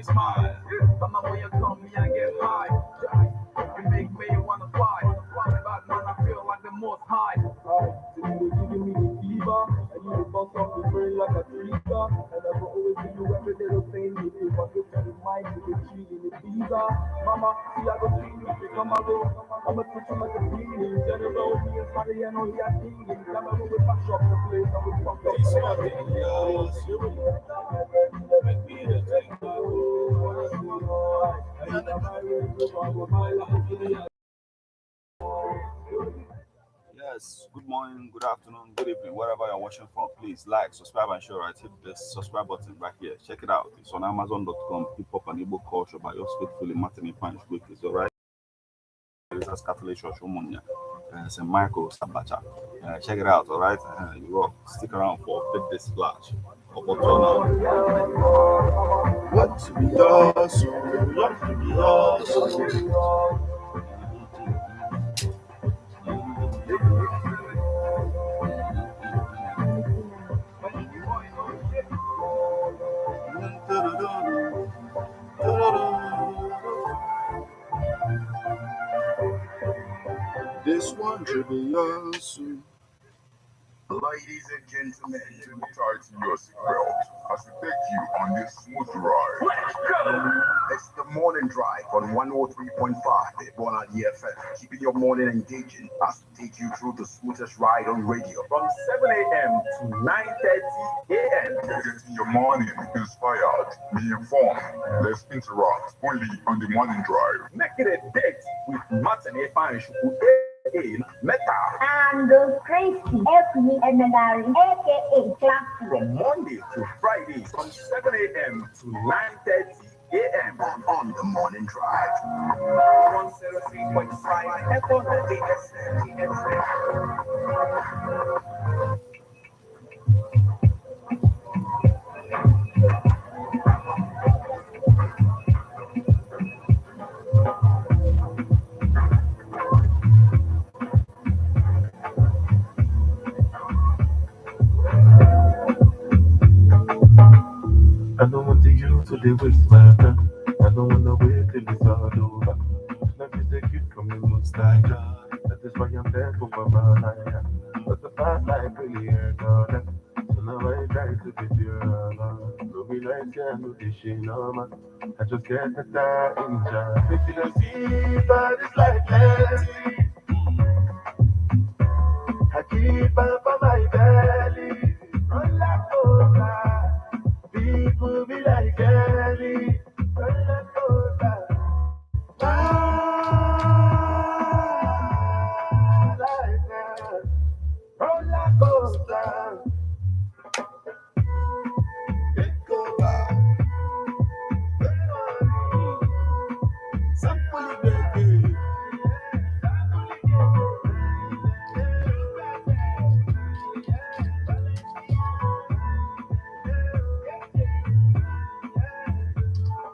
pretty smile. Mama, when you come, me, I get high. You make me wanna fly. But man, I feel like the most high. So you giving me the fever, and you bust off the brain like a trigger. And I will always do you every little thing you do. I get to the mic with the cheese and the pizza. Mama, see I go see you, come I go. I'ma treat you like a genie. General, me and Mariano, he a thinking. Come on, we mash up the place and we fuck up This the one place. be yours. Make me the drink. Yes, good morning, good afternoon, good evening, wherever you're watching from. Please like, subscribe, and share. Right, hit the subscribe button right here. Check it out. It's on Amazon.com. Hip Hop and Igbo Culture by yours faithfully, Martin Ifeanyi Is all right. Teresa's Catholic Church, Umunya, St. Michael, Sabacha. Check it out, all right? You rock. Stick around for Big This Splash. What to be yours? What to be yours? This one should be yours. Ladies and gentlemen, tighten your seatbelt as we take you on this smooth ride. Let's go! It's the morning drive on 103.5 Ebona EFM, keeping your morning engaging as we take you through the smoothest ride on radio. From 7 a.m. to 9:30 a.m. Getting your morning inspired, be informed. Let's interact only on the morning drive. Make it a date with Martin Ifeanyi A.A. Meta And Tracy F. Emenari, aka Classy. from Monday to Friday from 7 a.m. to 9:30 a.m. On the morning drive. 103.5 FM. I don't want to use to the waste my time. I don't wanna wait till it's all over. Love is a gift from the most high God. That is why I'm thankful for my life. But the past life really hurt all that. So now I try to be pure. No be like I no this shit no man. I just get better in job. If you don't see, but it's like plenty. I keep up on my belly. Roller coaster. People be like Ellie. Roller coaster. Ah, like that. Roller coaster. It go back. Somebody baby.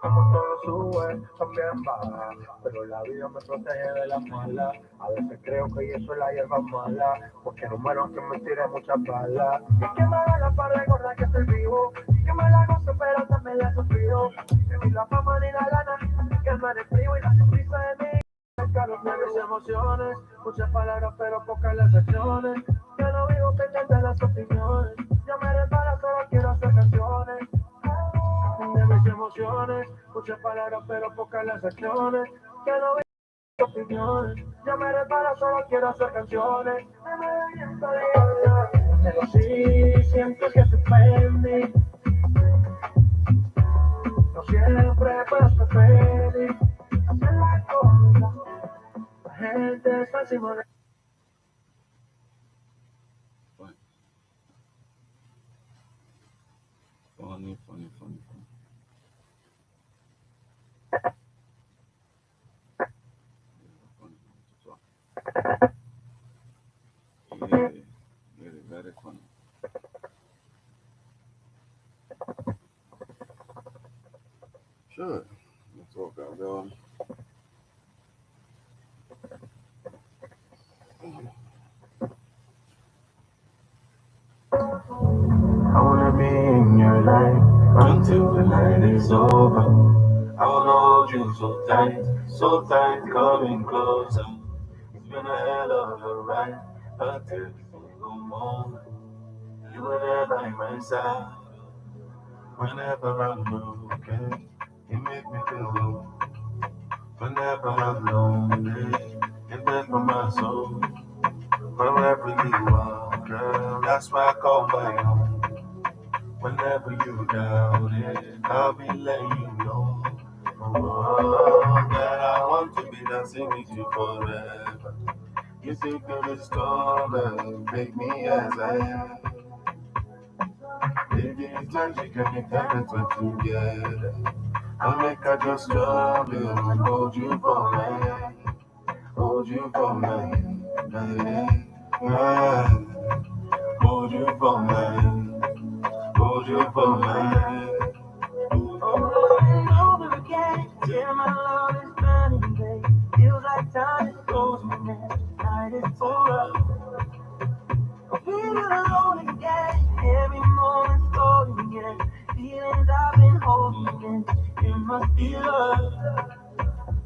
Como todo sube, también baja. Pero la vida me protege de las malas. A veces creo que eso es la hierba mala. Porque no muero que me tire muchas balas. Y que me haga la para recordar que estoy vivo. Y que me la gozo, pero también la sufrido. Que ni la fama ni la gana. Que me describo y la sonrisa de mí. De mis emociones, muchas palabras pero pocas las acciones. Yo no vivo pendiente de las opiniones. Yo me reparo, solo quiero hacer canciones. De mis emociones, muchas palabras pero pocas las acciones. Yo no vivo opiniones. Yo me reparo, solo quiero hacer canciones. Pero sí, siento que se prende. No siempre puedo estar feliz. Hacer la cosa. La gente está encima de Funny, funny, funny, funny. Funny. Yeah, very, very funny. Sure. Let's walk out, girl. I wanna be in your life. Until the night is over. I wanna hold you so tight, coming closer. It's been a hell of a ride, but every single moment you were there by my side. Whenever I'm broken, you make me feel whole. Whenever I'm lonely, you there for my soul. Wherever you are, girl, that's why I call my own. Whenever you doubt it, I'll be letting you know. Oh, that I want to be dancing with you forever. You think of the storm and make me as I am. Baby, it's magic and you can't put together. I make I just love you and hold you for my, hold you for my, hold you for my, hold you for my. Over and over again, till my love is burning, babe. Feels like time is frozen and the night is so rough. I'm feeling alone again, every moment's floating again. Feelings I've been holding in, it must be love.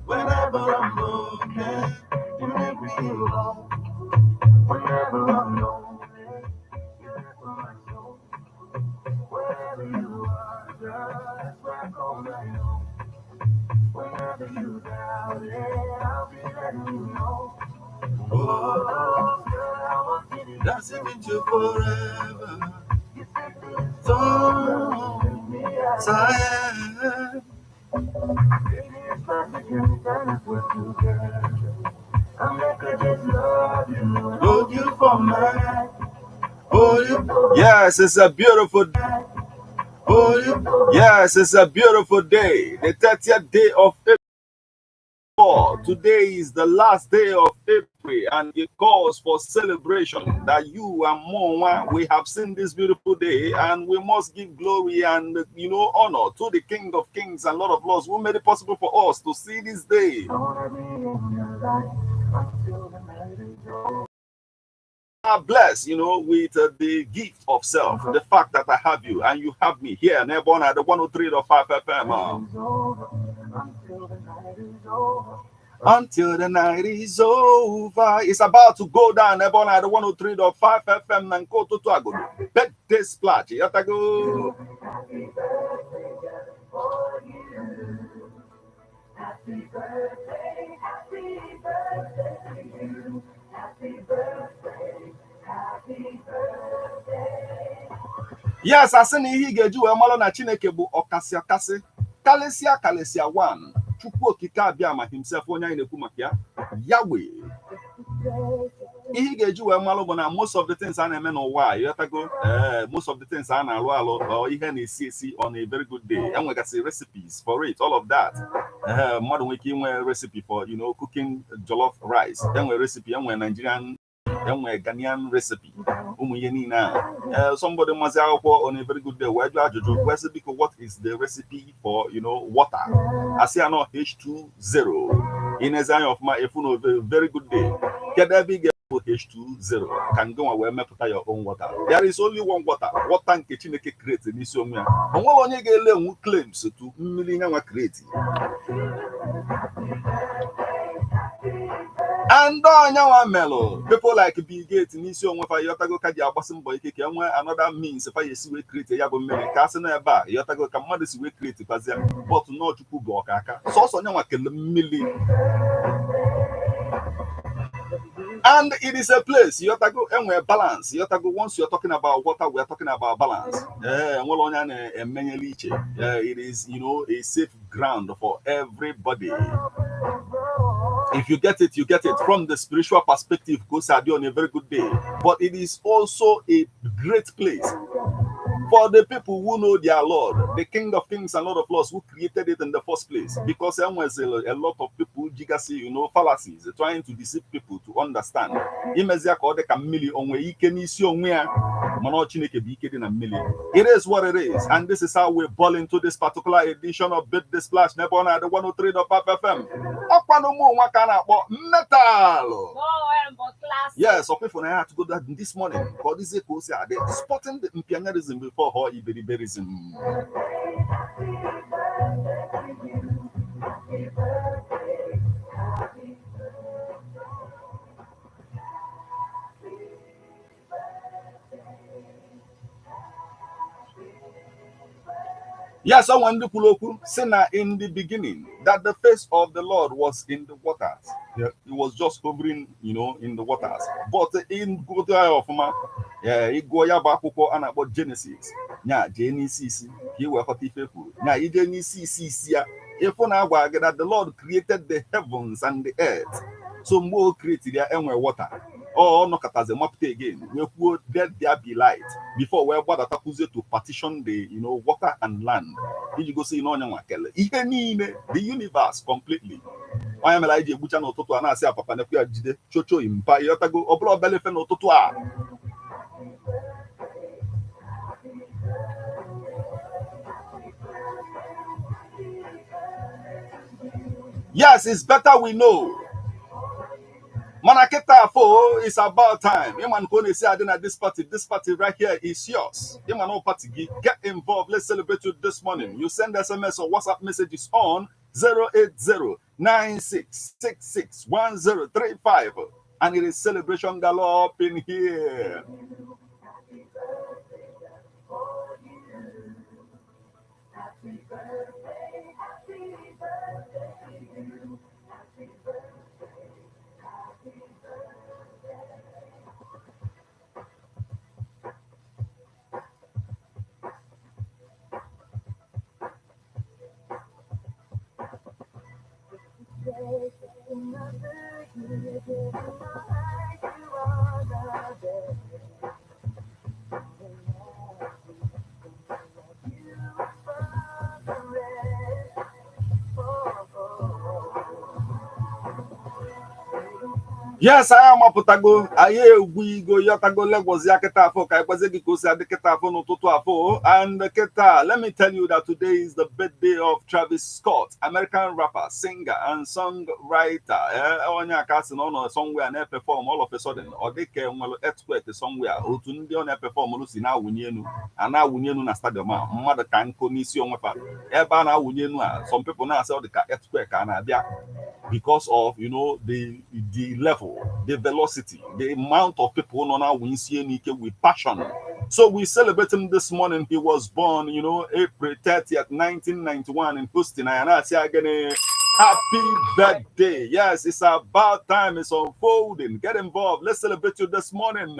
Whenever I'm broken, you make me feel whole. Whenever I'm lonely, you're there for my soul. Wherever you are, girl, that's where I call my own. Whenever you doubt it, I'll be letting you know. Oh, girl, I want you to dancing with you forever. You said this song, tired. Baby, it's magic every time it's with you, girl. I'm like I just love you. Hold you for my, hold you. Yes, it's a beautiful Hold you. Yes, it's a beautiful day. The 30th day of April. Today is the last day of April, and it calls for celebration that you and Monwa, we have seen this beautiful day, and we must give glory and honor to the King of Kings and Lord of Lords who made it possible for us to see this day. I wanna be in your life until the night is over. Are blessed, with the gift of self, the fact that I have you and you have me here, Nebon at the 103.5 FM. Is over until the night is over. Until the night is over. It's about to go down. Ebon at the 103.5 FM na nke ụtụtụ agodo. Birthday splash. Yatago. Happy birthday just for you. Happy birthday, happy birthday to you. Happy birthday, happy birthday. Yes, asị na ihe ị ga-eji wee malụ na Chineke bụ ọkasị akasị kalịsịa kalịsịa one Chukwu Okike abịa ma himself, onye anyị na-ekwu maka ya, Yahweh. Ihe ị ga-eji wee malụ bụ na most of the things a na-eme n'ụwa a, ịghọtago, ee, most of the things a na-alụ alụ ọ ihe na-esi esi on a very good day, enwegasị recipes for it, all of that. Ee, mmadụ nwere ike inwe recipe for cooking jollof rice, enwe recipe, enwe Nigerian, enwe Ghanaian recipe, ụmụ ihe niile a. Ee, somebody mazi akwụkwọ on a very good day wee jụọ ajụjụ wee sị, "Biko, what is the recipe for water?" Asị ya nọ H20. Inezi anya ọfụma efu na very good day, kedu ebe ị ga-ebu H20 ka ngịnwa wee mepụta your own water? There is only one water, water nke Chineke create n'isi onwe ya. O nwere onye ga-ele enwu claims to mmiri nyanwa create and ọnyanwa melụ people like Bill Gates n'isi onwe fa, yọtago, ka ji agbasi mbọ ike ka e nwee another means fa ya esi wee create ya bụ mmiri ka a sị na ebe a, yọtago, ka mmadụ si wee create kwazia. But nọọ Chukwu bụ ọka aka sọsọ nyanwa kele mmiri, and it is a place, yotago, enwere balance, yotago. Once you're talking about water, we are talking about balance. Ee, nwere onye a na-emenyere iche. It is a safe ground for everybody. If you get it, you get it from the spiritual perspective, go Saudi on a very good day. But it is also a great place for the people who know their Lord, the King of Kings and Lord of Lords, who created it in the first place. Because there was a lot of people, jigasi, fallacies, trying to deceive people to understand. Imezia ka ọ dị ka mmiri o nwere ike n'isi onwe ya, mana ọ Chineke bụ ike dị na mmiri. It is what it is, and this is how we ball into this particular edition of Birthday Splash n'ebe ọ na-adị 103.5 FM. Ọkwa na ụmụ nwa ka a na-akpọ metalụ. Yes, some people had to go that this morning. Ka ọ dịzie ka o si adị, spotting the mpianyerism before her iberiberism. Yes, someone ndị kwuru okwu sị na in the beginning that the face of the Lord was in the waters. Yeah, it was just hovering in the waters. But in gote ya ọfụma, ịgụọ ya bụ akwụkwọ a na-akpọ Genesis, nya jee n'isi isi ka ị wee ghọta ife kwuru. Nya ije n'isi isi isi ya, ịfụ na agwa gị that the Lord created the heavens and the earth. So mgbe o created ya, enwe water. Ọ nọkọtazi mapụta again wee kwuo, "Let there be light," before wee gbadatakwuzie to partition the water and land, iji gosi na onye nwa kele ihe niile, the universe completely. Onye mere anyị ji egbucha n'ụtụtụ a na-asị apapa nekwu ya jide chocho mpa, ịghọtago? Ọ bụla obele ife n'ụtụtụ a. Yes, it's better we know. Mana kịta afọ, it's about time. Ịma nke ọ na-esi adị na this party, this party right here is yours. Ịma na party gị, get involved. Let's celebrate you this morning. You send SMS or WhatsApp messages on 08096661035 and it is celebration gallop in here. Yes, anyị amapụtago, anyị egwu igo yọtago legwozi ya kịta afọ ka anyị gwazie gị ka o si adị kịta afọ n'ụtụtụ afọ. And kịta, let me tell you that today is the birthday of Travis Scott, American rapper, singer and songwriter. Onye aka sị na ọ nọ somewhere na-eperform, all of a sudden ọ dị ka nwere earthquake somewhere. Otu ndị ọ na-eperform si na-awụnye elu a na-awụnye elu na stadium a, mmadụ ka nkụ n'isi onwefa ebe a na-awụnye elu a. Some people na-asị ọ dị ka earthquake a na-abịa because of the level, the velocity, the amount of people nọ na-awụnye ike with passion. So we celebrate him this morning. He was born April 30th, 1991 in Houston. And I say again, happy birthday. Yes, it's about time. It's unfolding. Get involved. Let's celebrate you this morning.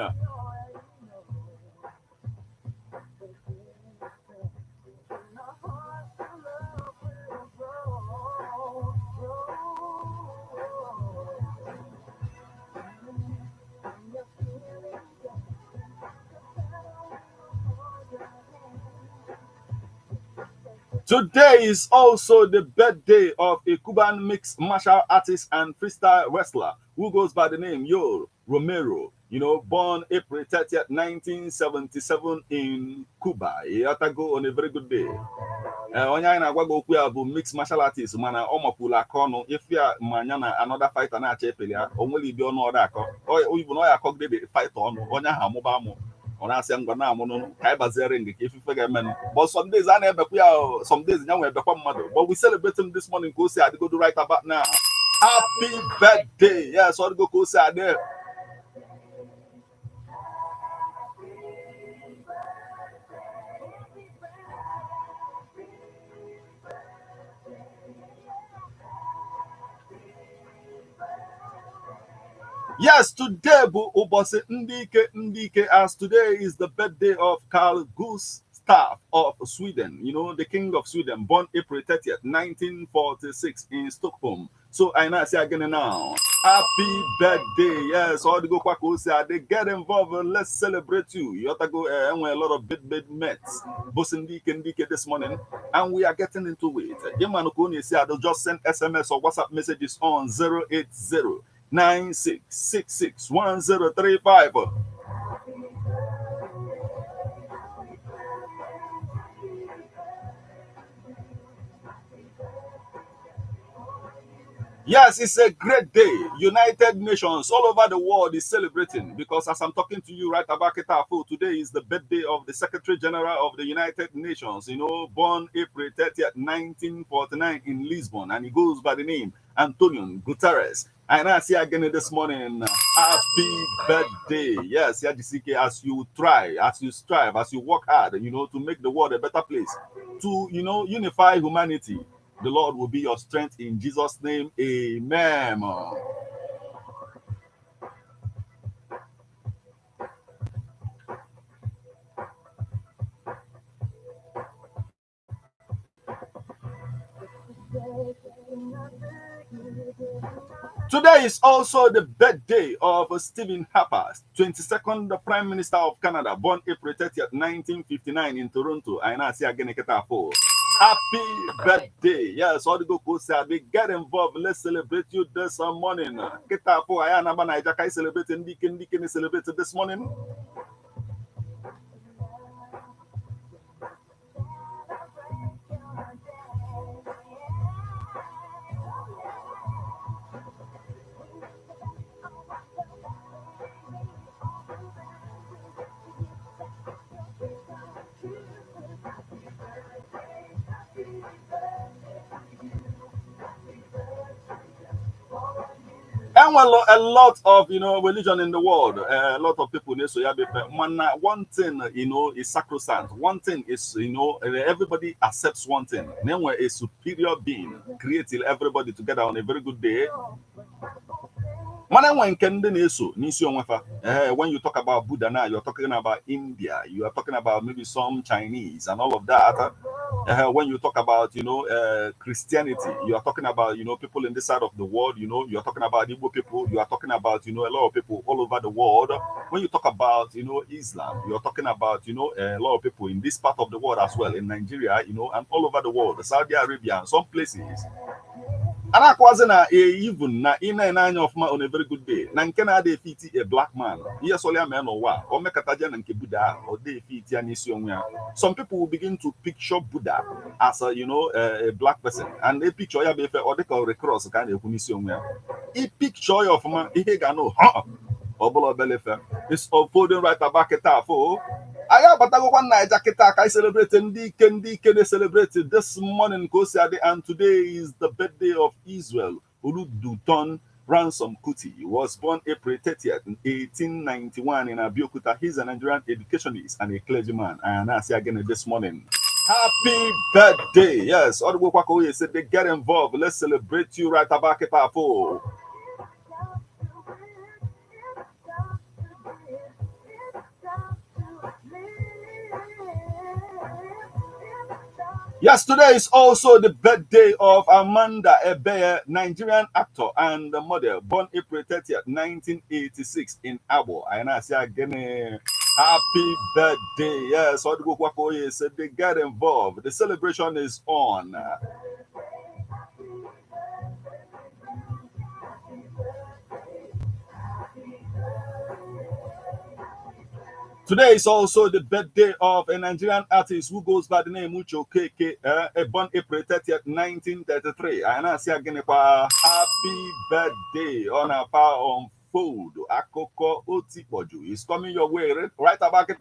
Today is also the birthday of a Cuban mixed martial artist and freestyle wrestler who goes by the name Yoel Romero. Born April 30th, 1977 in Cuba. Ịghọtago? On a very good day. Onye anyị na-agwa gị okwu ya bụ mixed martial artist, mana ọ mapụrụ aka ọnụ ife ya ma anya na another fighter na-acha epeli ya, o nwere ibi ọnụ ọda akọ oyibo na ọ ya akọgide the fighter ọnụ, onye ahụ amụba amụ, ọ na-asị ngwa na-amụ nụnụ ka anyị bazie ring ka ifufe ga-emenụ. But some days a na-ebekwa ya o, some days ya nwe ebekwa mmadụ. But we celebrate him this morning ka o si adịgodo right about now. Happy birthday. Yes, ọ dịgo ka o si adị. Yes, today bụ ụbọchị ndị ike ndị ike, as today is the birthday of Carl Gustaf of Sweden, the king of Sweden, born April 30th, 1946 in Stockholm. So I now say again now, happy birthday. Yes, all the go kwa ka o si adị. Get involved and let's celebrate you. You ought to go enwe a lot of big big mates. Boss ndị ike ndị ike this morning, and we are getting into it. Ịma na ka ọ na-esi adị, just send SMS or WhatsApp messages on 080 96661035. Yes, it's a great day. United Nations all over the world is celebrating because as I'm talking to you right about Ketafo, today is the birthday of the Secretary General of the United Nations, born April 30th, 1949 in Lisbon, and he goes by the name Antonio Guterres. And I see again this morning, happy birthday. Yes, Yajisike, as you try, as you strive, as you work hard, to make the world a better place, to, unify humanity. The Lord will be your strength in Jesus' name. Amen. Today is also the birthday of Stephen Harper, 22nd Prime Minister of Canada, born April 30th, 1959 in Toronto. And I see again, happy birthday. Yes, all the go they get involved. Let's celebrate you this morning. Kita po aya na ba na ija celebrate ndike ndike celebrate this morning. And well, a lot of religion in the world, a lot of people so one thing is sacrosanct. One thing is everybody accepts one thing. Then we're a superior being creating everybody together on a very good day. When you talk about Buddha now, you're talking about India, you are talking about maybe some Chinese and all of that. When you talk about, Christianity, you are talking about, people in this side of the world, you are talking about Igbo people, you are talking about, a lot of people all over the world. When you talk about, Islam, you are talking about, a lot of people in this part of the world as well, in Nigeria, and all over the world, Saudi Arabia and some places. And I na even na ị na-ene anya ọfụma on a very good day na nke na-ada efiti a black man ihe sọlị ya mee n'ụwa o mekataje na nke Buddha ọ dị efiti ya n'isi onwe ya. Some people will begin to picture Buddha as a, a black person, and a picture ya bụ efe ọ dịka ọ cross ka a na-ekwu n'isi onwe ya. I picture ya ọfụma ihe ga anụ ọ bụla obele efe. It's unfolding right about kịta afọ anyị abatagokwa Naija kịta ka anyị celebrate ndị ike na-celebrate this morning ka o si adị. And today is the birthday of Israel Oluduton Ransom Kuti. He was born April 30th, 1891 in Abeokuta. He's a Nigerian educationist and a clergyman. And I say again this morning, happy birthday. Yes, Odugbo said they get involved. Let's celebrate you right about kịta afọ. Yes, today is also the birthday of Amanda Ebeye, Nigerian actor and model, born April 30th, 1986 in Abo. And I say again, happy birthday. Yes, Odugbo said they get involved. The celebration is on. Today is also the birthday of a Nigerian artist who goes by the name Uche Okeke, born April 30th, 1933. And I say again, happy birthday on our power unfold. Akoko Otipoju is coming your way right about it.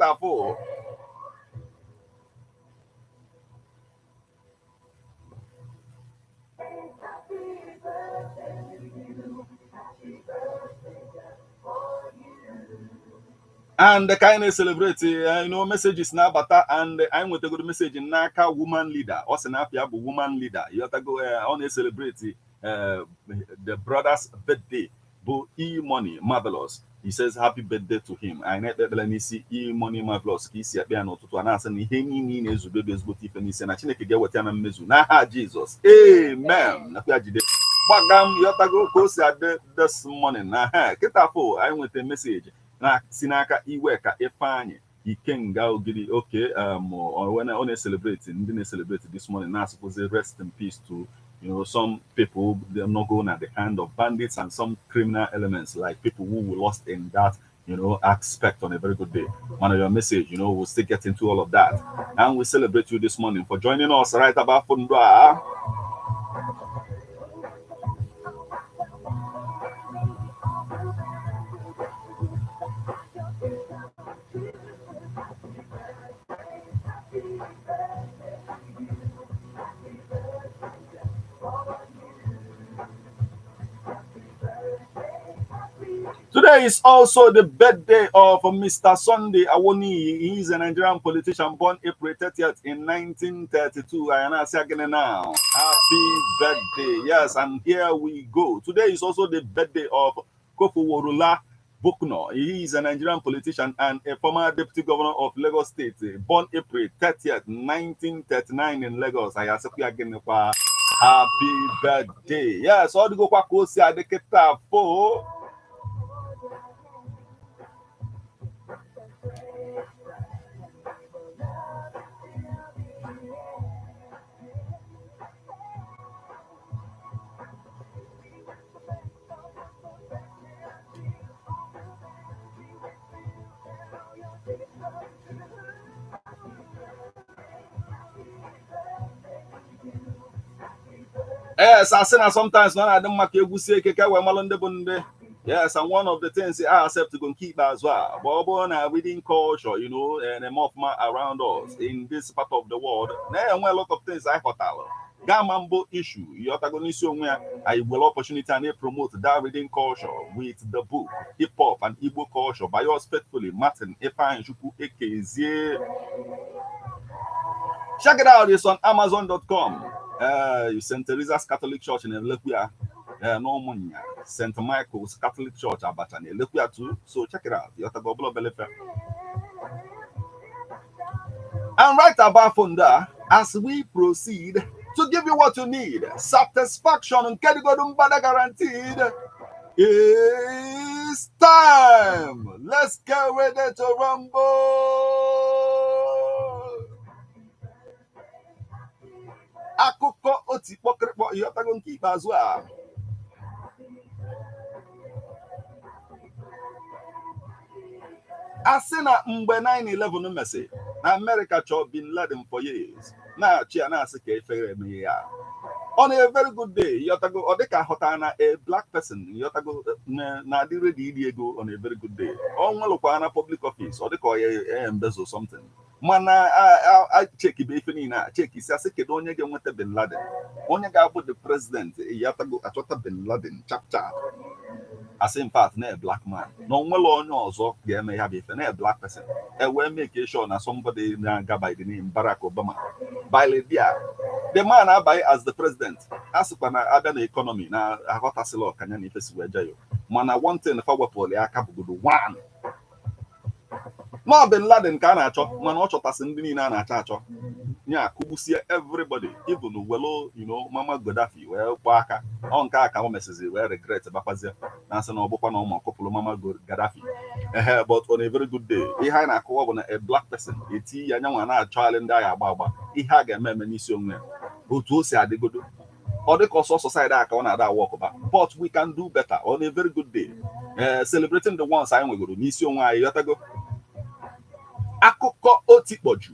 And the kind of celebrate, messages na-abata, and anyị nwetagoro message n'aka woman leader. Ọ sị na afịa bụ woman leader. Yọtago, ọ na-celebrate the brother's birthday bụ E-Money Marvelous. He says happy birthday to him. Anyị na-ekpe ekpere n'isi E-Money Marvelous ka isi ekpe ya n'ụtụtụ a na-asị na ihe niile ị na-ezube bụ ezigbote ife n'isi na Chineke ga-eweta ya na mmezu n'aha Jizọs. Amen. Nakwa ya jide gbagam yọtago ka o si adị this morning na ha kịta afọ anyị nweta message na si n'aka Iweka Ifeanyị Ikenga Ogidi. Okay, ọ na-celebrate ndị na-celebrate this morning na-asịkwụzi rest in peace to some people. They're not going at the hand of bandits and some criminal elements, like people who were lost in that aspect on a very good day. Man, your message, we'll still get into all of that, and we celebrate you this morning for joining us right about Fundwa. Today is also the birthday of Mr. Sunday Awoniyi. He is a Nigerian politician born April 30th in 1932. I am again now. Happy birthday. Yes, and here we go. Today is also the birthday of Kofoworola Bucknor. He is a Nigerian politician and a former deputy governor of Lagos State, born April 30th, 1939 in Lagos. I ask you again, happy birthday. Yes, all the go kwa kosi adeketa fo. Yes, I say na sometimes na adị mma ka egwu sie ike ka e wee malụ ndị bụ ndị. Yes, and one of the things I accept to go keep as well. But ọ bụrụ na reading culture, and ọfụma around us in this part of the world, na-enwe a lot of things I ghọtara. Gama mbụ issue, ịghọtago n'isi onwe ya, I will opportunity and promote that reading culture with the book Hip Hop and Igbo Culture by yours faithfully, Martin Ifeanyichukwu Ekezie. Check it out, it's on Amazon.com. St. Teresa's Catholic Church in Elekwia, no Munya, St. Michael's Catholic Church, Abacha, in Elekwia too. So check it out. Yotago Belefe. And right about from there, as we proceed to give you what you need, satisfaction and Kedigodumbada guaranteed. It's time. Let's get ready to rumble. Akụkọ otu kpọkịrịkpọ ịghọtago nke ikpeazụ a. A sị na mgbe 9/11 mesị na America chọọ Bin Laden for years, na-achị ya na-asị ka efere emeghe ya. On a very good day, ịghọtago, ọ dịka ghọtara na a black person, ịghọtago, na-adị ready iri ego on a very good day. Ọ nwelụkwa na public office, ọ dịka ọ ya embezzle something. Mana a chekibe ife niile a cheki si asị kedu onye ga-enweta Bin Laden, onye ga-abụ the president, ịghọtago, achọta Bin Laden chap chap. Asị in fact na a black man, na onwere onye ọzọ ga-eme ya bụ ife na a black person. E wee make sure na somebody na-aga by the name Barack Obama by there, the man abaghị as the president. A sịkwa na abịa na economy na aghọtasịla ọkanya na ife si wee jayo, mana one thing fa wepụrụ ya aka bụgodo one ma Bin Laden ka a na-achọ, mana ọ chọtasị ndị niile a na-achọ achọ nya kụgbusie everybody, even welo Mama Gaddafi wee gbaa aka ọ nke a ka o mesizi wee regret bakwazie na asị na ọ bụkwa na ụmụ ọkụpụrụ Mama Gaddafi. Ehe, but on a very good day, ihe anyị na-akọwa bụ na a black person eti ya nyanwa na-achọgharị ndị agha agba agba ihe a ga-eme eme n'isi onwe ya otu o si adịgodo ọ dịka ọsọsọ side a ka ọ na-ada awa ọkụba, but we can do better on a very good day, celebrating the ones anyị nwegoro n'isi onwe anyị. Ghọtago akụkọ otikpọju.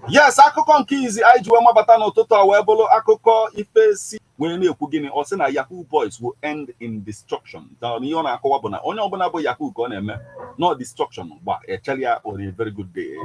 Yes, akụkọ nke izi anyị ji wee mabata n'ụtụtụ a wee bụrụ akụkọ ife si wee na-ekwu gịnị. Ọ sị na Yahoo Boys will end in destruction. Na ihe ọ na-akọwa bụ na onye ọbụla bụ Yahoo ka ọ na-eme no destruction gba echeli ya on a very good day.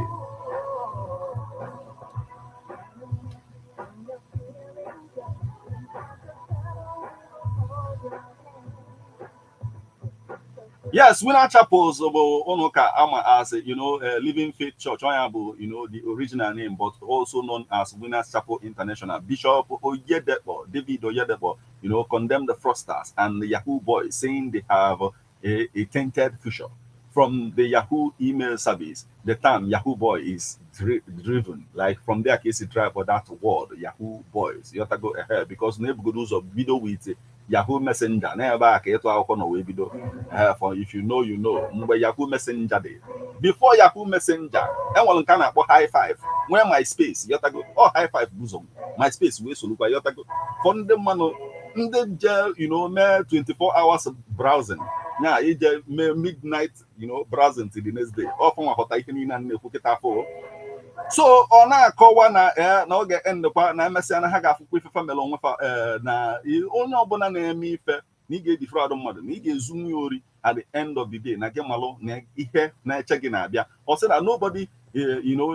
Yes, Winner Chapels bụ ụnụ ka ama as Living Faith Church. Onya bụ the original name, but also known as Winners Chapel International. Bishop Oyedepo, David Oyedepo, condemned the fraudsters and the Yahoo Boys, saying they have a tainted future. From the Yahoo email service, the term Yahoo Boy is driven, like from there case drive for that word Yahoo Boys. You have to go ahead because nebugodo ụzọ bido with Yahoo Messenger n'ebe a ka ịtụ akwụkwọ na wee bido. For if you know, you know. Mgbe Yahoo Messenger dị, before Yahoo Messenger, enwere nke a na-akpọ High Five, nwee MySpace, yọtago. Ọ High Five bụ MySpace wee solukwa, yọtago. For ndị mmanụ ndị je mee 24 hours browsing nya ije mee midnight browsing till the next day, ọ fọnwa ghọta ihe niile a na-ekwu kịta afọ. So ọ na-akọwa na na ọ ga-endekwa na emesịa na ha ga-afụkwa ife family onwe fa, na onye ọbụla na-eme ife na ị ga-edefraud mmadụ, na ị ga-ezu nwunye ori, at the end of the day, na gị malụ na ihe na-eche gị na-abịa. Ọ sị na nobody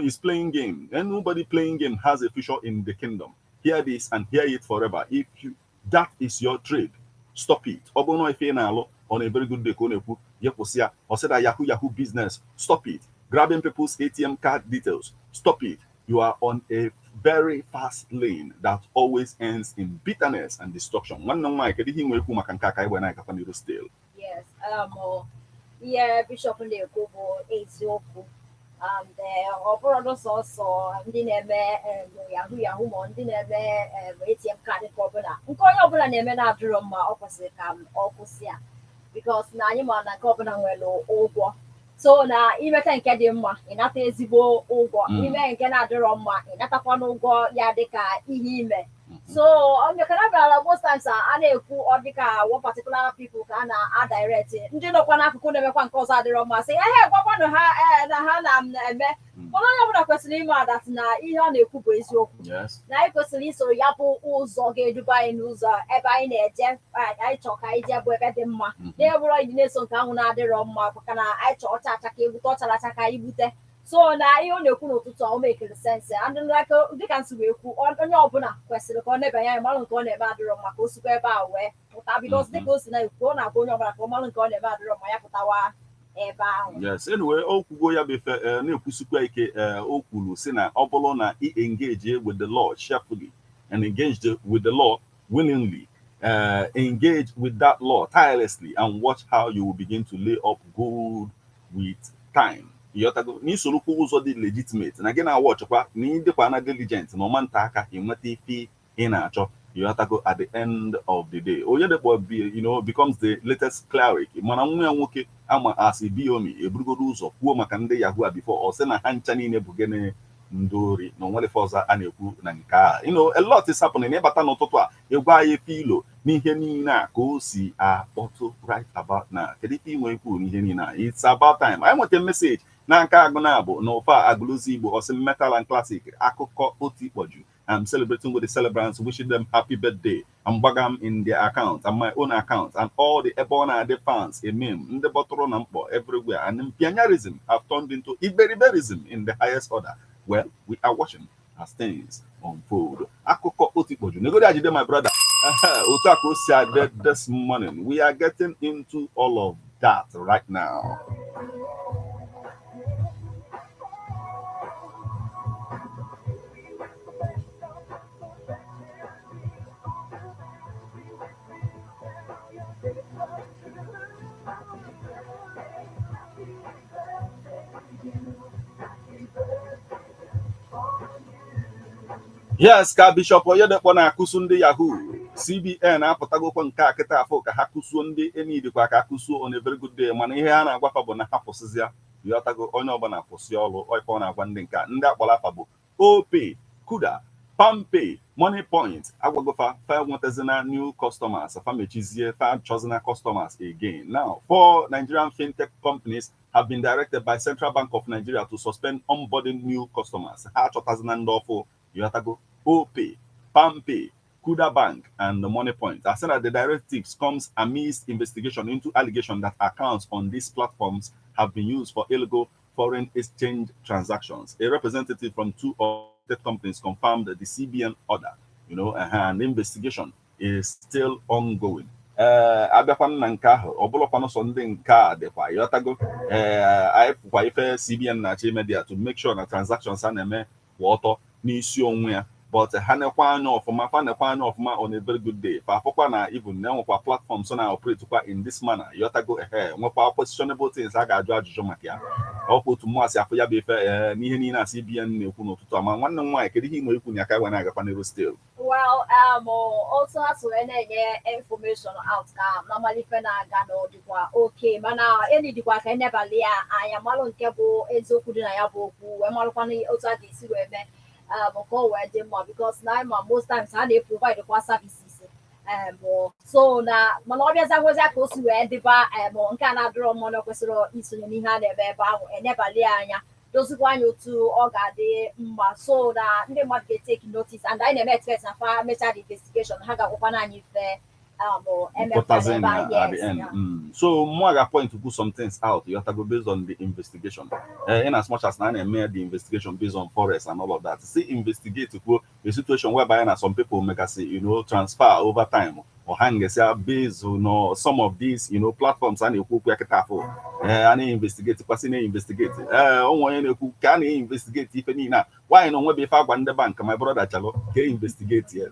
is playing game, and nobody playing game has a future in the kingdom. Hear this and hear it forever. If you, that is your trade, stop it. Ọ bụrụ na ife ị na-alụ on a very good day ka ọ na-ekwu ya, kwụsị ya. Ọ sị na yahoo yahoo business, stop it. Grabbing people's ATM card details, stop it. You are on a very fast lane that always ends in bitterness and destruction. Nwanne m nwaanyị, kedu ihe ị nwere ikwu maka nke a ka anyị wee na-agakwa n'iru still? Yes, ihe bishọp na-ekwu bụ eziokwu. And ọ bụrụ sọsọ ndị na-eme yahoo yahoo ma ndị na-eme ATM card, nke ọbụla nke onye ọbụla na-eme na-adịrọ mma, ọ kwesịrị ka ọ kwụsị ya, because na anyị ma na nke ọbụla nwere ụgwọ. So na imeta nke dị mma, ịnata ezigbo ụgwọ. Ime nke na-adịrọ mma, ịnatakwa n'ụgwọ ya dịka ihe ime. So maka na bịara most times a na-ekwu, ọ dịka one particular people ka a na-adirect. Ndị nọkwa n'akụkụ na-emekwa nke ọzọ adịrọ mma, sị ehe, gwakwanụ ha ee na ha na-eme. Mana onye ọbụla kwesịrị ime that na ihe ọ na-ekwu bụ eziokwu, na anyị kwesịrị isoro ya bụ ụzọ ga-eduba anyị n'ụzọ ebe anyị na-eje, anyị chọọ ka anyị jee bụ ebe dị mma, na-ebụrụ ịdị na-eso nke ahụ na-adịrọ mma, maka na anyị chọọ ọcha acha ka egbute, ọ chara acha ka anyị gbute. So na ihe ọ na-ekwu n'ụtụtụ a, o mekere sense. And like dịka nsi wee kwu, onye ọbụla kwesịrị ka ọ na-ebanye anya malụ nke ọ na-eme adịrọ mma, ka o sikwa ebe a wee pụta, because dịka o si na-ekwu, ọ na-agwa onye ọbụla ka ọ malụ nke ọ na-eme adịrọ mma, ya pụtawa ebe ahụ. Yes, anyway, o kwugo ya bụ ife, na-ekwusikwa ike. O kwuru si na ọ bụrụ na ị engage with the law cheerfully and engage with the law willingly, engage with that law tirelessly and watch how you will begin to lay up gold with time. Ịghọtago? N'isorokwa ụzọ dị legitimate na gị na-awọchịkwa na ịdịkwa na diligent na ọma nta aka ịnweta ife ị na-achọ. Ịghọtago? At the end of the day, Oyedepo be, becomes the latest cleric, mana nwa ya nwoke ama as Ibiomi eburugoro ụzọ kwuo maka ndị yahoo a before. Ọ sị na ha ncha niile bụ gịnị? Ndị ori. Na onwere ife ọzọ a na-ekwu na nke a. A lot is happening. Ịbata n'ụtụtụ a, ịgwa anyị filo n'ihe niile a ka o si akpọtụ right about now. Kedu ife inwe ikwu n'ihe niile a? It's about time anyị nweta message n'aka agụ na abụ na ụfa agụlụzi Igbo. Ọsị metal and classic akụkọ otu ikpọju. I'm celebrating with the celebrants, wishing them happy birthday. I'm gbagam in their account and my own account and all the Ebona fans, Emim, ndị bọtụrụ na mkpọ everywhere, and pioneerism have turned into iberiberism in the highest order. Well, we are watching as things unfold. Akụkọ otu ikpọju. Negodi ajide, my brother. Otu a ka o si adị this morning. We are getting into all of that right now. Yes, ka Bishop Oyedepo na-akụsu ndị yahoo, CBN apụtagokwa nke a kịta afọ ka ha kụsuo ndị enidikwa ka akụsuo on a very good day. Mana ihe ha na-agwafa bụ na ha kwụsịzịa. Yọtago? Onye ọbụla kwụsị ọlụ. Ife ọ na-agwa ndị nke a, ndị akpọrọ afa bụ Opay, Kuda, Palmpay, Money Point, agwagofa fa nwetazina new customers, fa mechizie, fa chọzina customers again. Now, four Nigerian fintech companies have been directed by Central Bank of Nigeria to suspend onboarding new customers. Ha achọtazina ndị ọfụ. Yọtago? Opay, Palmpay, Kuda Bank, and the Money Point. I said that the directives comes amidst investigation into allegation that accounts on these platforms have been used for illegal foreign exchange transactions. A representative from two of the companies confirmed the CBN order, and the investigation is still ongoing. Ee, abịakwana na nke ahụ, ọ bụrụkwanụ sọ ndị nke a dịkwa. Ịghọtago? Ee, anyị fụkwa ife CBN na-achọ ime there to make sure na transactions a na-eme kwụ ọtọ n'isi onwe ya. But ha nekwa anya ọfụma, fa nekwa anya ọfụma on a very good day, fa afụkwa na even na enwekwa platforms na operate kwa in this manner. Ịghọtago? Ehe, nwekwa questionable things a ga-ajụ ajụjụ maka ya. Ọkwa otu mmụọ si afụ ya bụ ife. Ee, n'ihe niile a CBN na-ekwu n'ụtụtụ a, ma nwanne m nwaanyị, kedu ihe ị nwere ikwu na ya ka anyị wee na-agakwa n'iru still? Well, also ha so wee na-enye information out ka normally ife na-aga n'ọdịkwa oke, mana enyi dịkwa ka enebali ya anya, malụ nke bụ eziokwu dị na ya bụ okwu, wee malụkwana otu a ga-esi wee mee ka o wee dị mma, because na ma most times ha na-provide kwa services. So na mana ọ bịaza nwezia ka o si wee dịba, nke a na-adịrọ mma na kwesịrị isonye n'ihe a na-eme ebe ahụ, enebali ya anya, dozikwa anya otu ọ ga-adị mma, so na ndị mmadụ ga-etake notice. And anyị na-eme expect na fa mechaa the investigation, ha ga-agwakwana anyị ife. Pụtazi emekwana ebe na a. At the Yes. end. So mụ ga point to put some things out. You have to go based on the investigation. In as much as na na-eme the investigation based on forest and all of that. See, investigate kwuo a situation whereby na some people megasị transfer over time or hang based on some of these platforms a na-ekwu okwu ya kịta afọ. A na-investigate kwasị na-investigate. Onwe onye na-ekwu ka a na-investigate ife niile a, nwaanyị na onwebe ife agwa ndị bank. My brother, chalụ ka e investigate ya.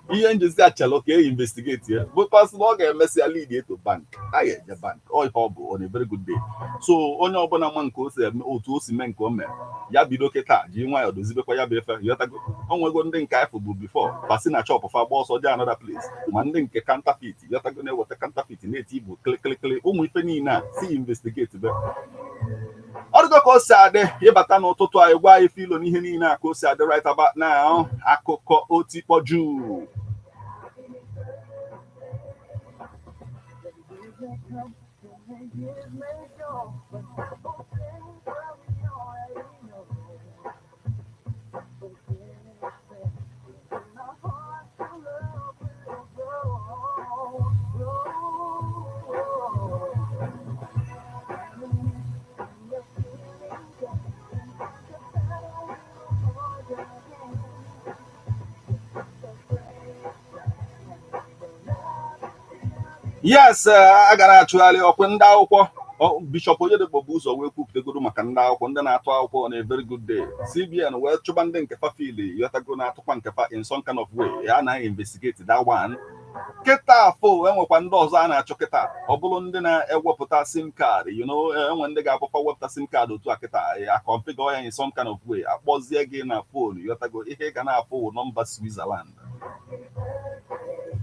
Ihe njezi achalụ ka e investigate ya because na ọ ga-emesịa lead to bank, a ga-eje bank. Ọ ife ọ bụ on a very good day. So onye ọbụla ma nke o si eme, otu o si mee nke o mere ya, bido kịta ji nwayọọ dozibekwa ya bụ efe yọtago. O nwego ndị nke afọ bụ before pasi na chọpụ fa gba ọsọ jee another place, ma ndị nke counterfeit yọtago, na-eweta counterfeit na-eti ibu kịlịkịlịkịlị. Ụmụ ife niile a si investigate be ọ dịgo ka o si adị. Ịbata n'ụtụtụ anyị, gwa anyị filo n'ihe niile a ka o si adị right about now. Akụkọ otikpọju. Yes, a gara achụgharị ọkwa ndị akwụkwọ. Bishop Oyedepo bụ ụzọ wee kwupụtagoro maka ndị akwụkwọ, ndị na-atụ akwụkwọ on a very good day. CBN wee chụba ndị nke fafili yọtago na-atụkwa nke fa in some kind of way ya na investigate that one. Kịta afọ enwekwa ndị ọzọ a na-achọ kịta, ọ bụrụ ndị na-ewepụta SIM card, enwe ndị ga-abụkwa wepụta SIM card otu a kịta ya, configure ya in some kind of way, akpọzie gị na phone yọtago, ihe ị ga na-afụ nọmba Switzerland.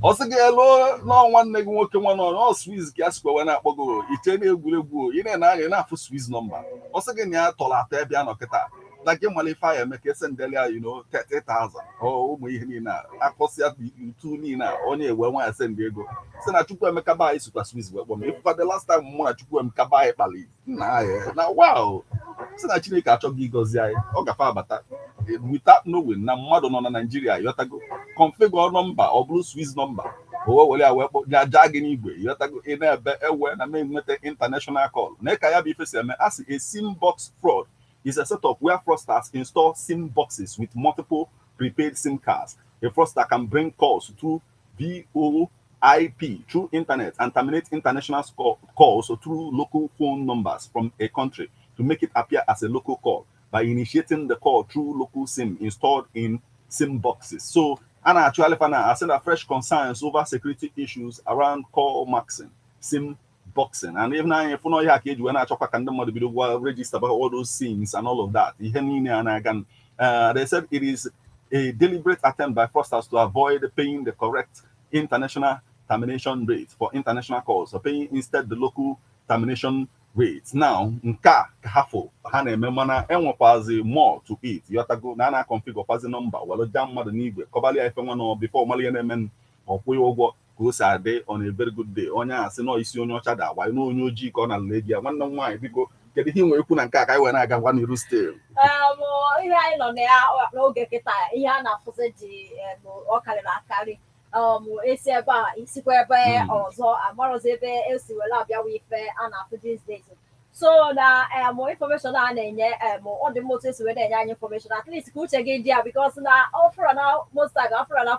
Ọ sị gị elu nọọ nwanne gị nwoke nwa nọ nọ Swiss ka ya sikwa wee na-akpọ gị iche na-egwuregwu. Ị na-ene anya, ị na-afụ Swiss nọmba. Ọ sị gị na ya tọrọ atọ ebe a nọ kịta na gị nwale ife aya eme ka ese ndeli ya 30,000. Ọ ụmụ ihe niile a akpọsịa ntu niile a, onye ewe nwa ya send ego sị na Chukwuemeka be anyị sikwa Swiss wee kpọọ m. Ifụkwa the last time mụ na Chukwuemeka be anyị kpali nna anyị na wow, sị na Chineke achọghị ịgọzi anyị, ọ gafe abata without knowing na mmadụ nọ na Naijiria yọtago, configure nọmba ọ bụrụ Swiss nọmba, o wee were ya wee kpọ ya jaa gị n'igwe yọtago. Ị na-ebe ewe na mee nweta international call na ka ya bụ ife si eme. A sị a SIM box fraud is a setup where fraudsters install SIM boxes with multiple prepaid SIM cards. A fraudster can bring calls through VoIP through internet and terminate international calls through local phone numbers from a country to make it appear as a local call by initiating the call through local SIM installed in SIM boxes. So, and actually, I said that fresh concerns over security issues around call masking, SIM boxing, and even now, if you know when I talk about register about all those SIMs and all of that, ihe niile a na-aga, they said it is a deliberate attempt by fraudsters to avoid paying the correct international termination rate for international calls, or paying instead the local termination rate. Now, nke a ka ha fụ ha na-eme, mana enwekwazi more to it yọtago, na a na-configure kwazi nọmba were jaa mmadụ n'igwe kọbalị ya ife nwa nọ before mara ihe na-eme, ọkwụ ya ụgwọ ka o si adị on a very good day. Onye a sị nọ isi onye ọcha da agwa na onye ojii ka ọ na-alụ ego ya. Nwanne m nwaanyị, biko, kedu ihe ị nwere ikwu na nke a ka anyị wee na-aga ngwa n'iru still? Ihe anyị nọ na ya n'oge kịta, ihe a na-afụzi dị ọ karịrị akarị. Esi ebe a isikwa ebe ọzọ, amarọzi ebe esi were abịawa ife a na-afụ these days. So na information a na-enye, ọ dị mma otu esi wee na-enye anyị information, at least ka uche gị dị ya, because na ọfụrụ na most time ọfụrụ na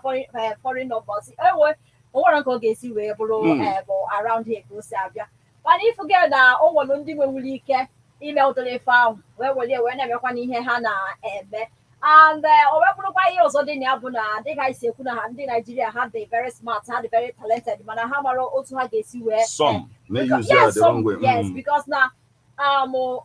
foreign numbers enwe onwere nke ọ ga-esi wee bụrụ around here ka o si abịa. Mana ifu gị na o nwere ndị nwewuru ike ime ụdịrị ife ahụ wee welie wee na-emekwa n'ihe ha na-eme. And o wee bụrụkwa ihe ọzọ dị na ya bụ na dịka anyị si ekwu na ha ndị Naijiria, ha dị very smart, ha dị very talented, mana ha mara otu ha ga-esi wee Some may use yes, the some, wrong way. Yes, because na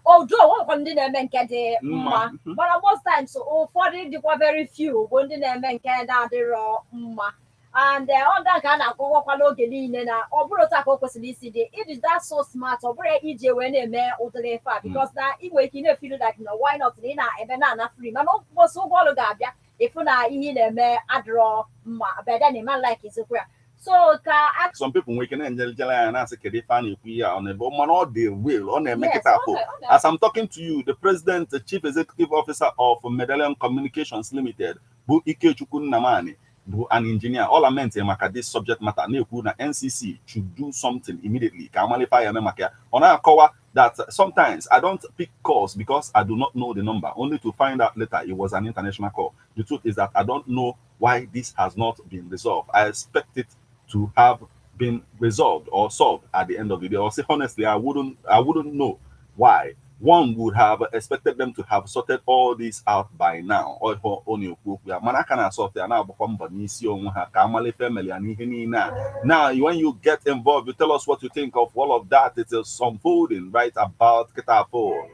although nwekwa ndị na-eme nke dị mma, Mma. mana most times ụfọdụ dịkwa very few bụ ndị na-eme nke na-adịrọ mma. And ọ ndị nke a na-akọwakwa n'oge niile na ọ bụrụ otu a ka o kwesịrị isi dị. It is that so smart, ọ bụrụ iji wee na-eme ụdịrị ife a, because na ị nwere ike ị na-efeel like na why not, na ị na-eme na-ana free, mana ụbọchị ụgwọ ọrụ ga-abịa, ịfụ na ihe ị na-eme adịrọ mma, but then ịma like izikwa ya. So ka Some people nwere ike na-enjelejele anya na-asị kedu ife a na-ekwu ihe a ọ na-ebe, mana ọ dị real, ọ na-eme kịta afọ. As I'm talking to you, the president, the chief executive officer of Medallion Communications Limited, bụ Ikechukwu Nnamani, Bụ an engineer, ọ lament maka this subject matter, na-ekwu na NCC should do something immediately ka amalifa ya eme maka ya. Ọ na-akọwa that sometimes I don't pick calls because I do not know the number, only to find out later it was an international call. The truth is that I don't know why this has not been resolved. I expect it to have been resolved or solved at the end of the day. Or say honestly, I wouldn't know why. One would have expected them to have sorted all this out by now. Or for only okwu mana aka na-asort ya na-agbakwa mbọ n'isi onwe ha ka amalife emeli ya n'ihe niile a. Now, when you get involved, you tell us what you think of all of that. It is unfolding right about Kitafo.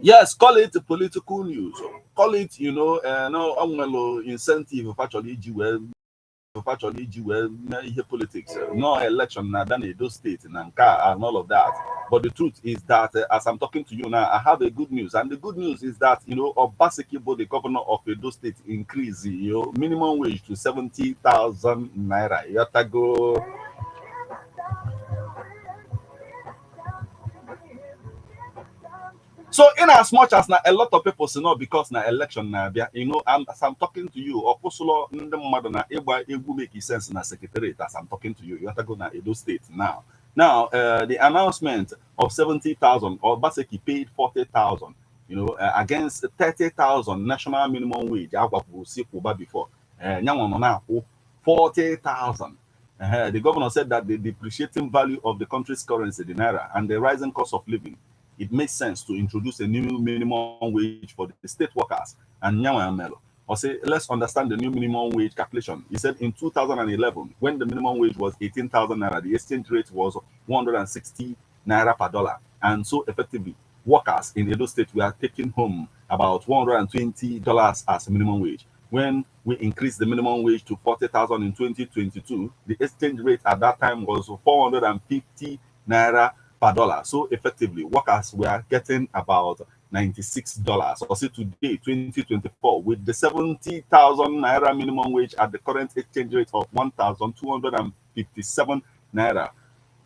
Yes, call it political news. Call it, no, onwelo incentive actually iji wee chọrọ iji wee mee ihe politics, no election na abịa na Edo State na nke a and all of that. But the truth is that as I'm talking to you now, I have a good news, and the good news is that Obaseki bụ the governor of Edo State increase minimum wage to 70,000 naira. Yotago. So in as much as na a lot of people say no because na election na-abịa, as I'm talking to you, ọ kwụsịlọ ndị mmadụ na ịgba egwu make sense na secretariat as I'm talking to you. You have to go na Edo State now. Now, the announcement of 70,000, Obaseki paid 40,000, against 30,000 national minimum wage. Agwapụ si kwụba before. Nyanwa nọ na-akwụ 40,000. The governor said that the depreciating value of the country's currency, the naira, and the rising cost of living, it makes sense to introduce a new minimum wage for the state workers. And Nyanwa Melo. Or say, let's understand the new minimum wage calculation. He said in 2011, when the minimum wage was 18,000 naira, the exchange rate was 160 naira per dollar. And so effectively, workers in Edo State were taking home about $120 as minimum wage. When we increased the minimum wage to 40,000 in 2022, the exchange rate at that time was 450 naira per dollar. So effectively, workers were getting about $96. Or say today, 2024, with the 70,000 naira minimum wage at the current exchange rate of 1,257 naira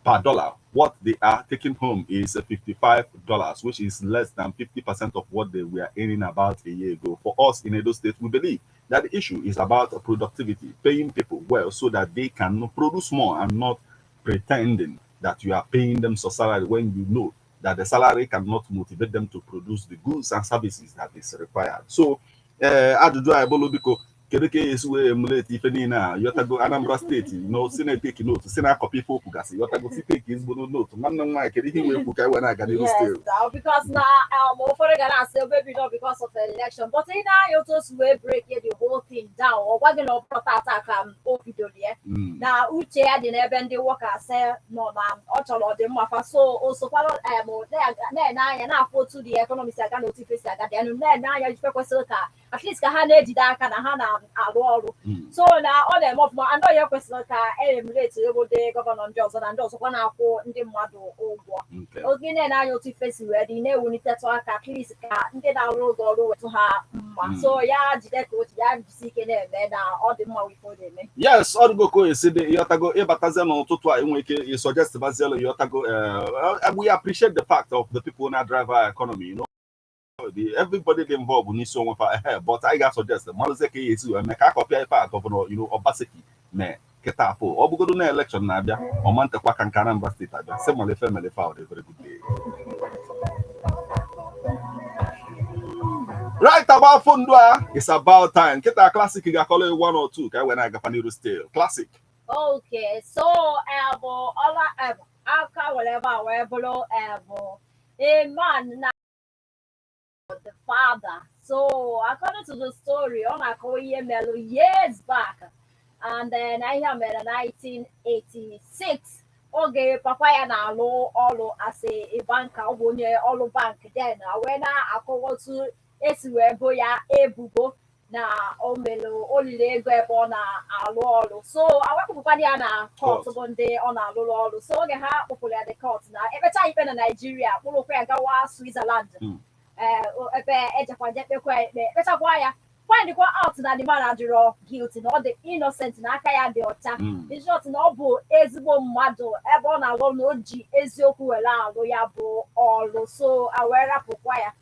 per dollar, what they are taking home is $55, which is less than 50% of what they were earning about a year ago. For us in Edo State, we believe that the issue is about productivity, paying people well so that they can produce more and not pretending that you are paying them some salary when you know that the salary cannot motivate them to produce the goods and services that is required. So, ajụjụ a bụlụ, biko, kedu ka esi wee emulate ife niile a? Yọtago, Anambra State no si na-eteki note, si na-akọpị ife okwu gasị. Yọtago, si take ezigbo note. Nwanne m nwaanyị, kedu ihe wee kwu ka anyị wee na-aga n'ihu? Yes, still now, because na ụfọdụ ga na-asị, "Oh, maybe not because of election," but ị na-anya otu o si wee break the whole thing down, ọ gwa gị na ọ bụrụ tata ka m o bidoro ya, na uche ya dị n'ebe ndị workers nọ, na ọ chọrọ ọdịmma fa. So o sokwara na-ene anya na-afụ otu the economy si aga na otu ife si aga dị enu, na-ene anya ife kwesịrị ka at least ka ha na-ejide aka na ha na-arụ ọrụ. So na ọ na-eme ọfụma, anọ ya kwesịrị ka emulate ego ndị governor ndị ọzọ na ndị ọzọkwa na-akwụ ndị mmadụ ụgwọ. Oge na-ene anya otu ife si wee dị, na-ewulitetụ aka, at least ka ndị na-arụ oge ọrụ wetụ ha mma. So ya jide ka otu ya jisi ike na-eme na ọ dị mma ife ọ na-eme. Yes, ọdụgo ka o esi dị. Ịghọtago, ịbatazie n'ụtụtụ a, inwe ike ịsuggest bazielu. Ịghọtago, we appreciate the fact of the people na drive our economy, the everybody dị involved n'isi onwe fa ehe, but anyị ga-suggest malụzie ka esi wee mee ka akọpịa ife a governor Obaseki mee kịta afọ. Ọ bụgodo na election na-abịa, ọma ntekwa ka nke Anambra State abịa sị malefe malefe ahụ. Very good day. Right about Fundua, it's about time. Kita Classic ga-akọlọ one or two ka anyị wee na-agafa n'iru still. Classic. Okay, so ọla aka were ebe a wee bụrụ a man na the father. So according to the story, ọ na-akọwa ihe melụ years back, and then ihe a mere 1986, oge papa ya na-alụ ọrụ as a banker. Ọ bụ onye ọrụ bank then, wee na-akọwa otu esi wee bo ya ebubo na o mere olili ego ebe ọ na-alụ ọrụ. So awepụkwana ya na court bụ ndị ọ na-alụrụ ọrụ. So oge ha kpụpụrụ ya the court na ekpecha ikpe na Naijiria, kpụrụkwa ya gawa Switzerland, ebe ejekwa je kpekwa ikpe, ekpechakwa ya, findkwa out na the man adịrọ guilty, na ọ dị innocent, na aka ya dị ọcha. In short, na ọ bụ ezigbo mmadụ ebe ọ na-alụ, na o ji eziokwu were alụ ya bụ ọrụ. So a wee rapụkwa ya.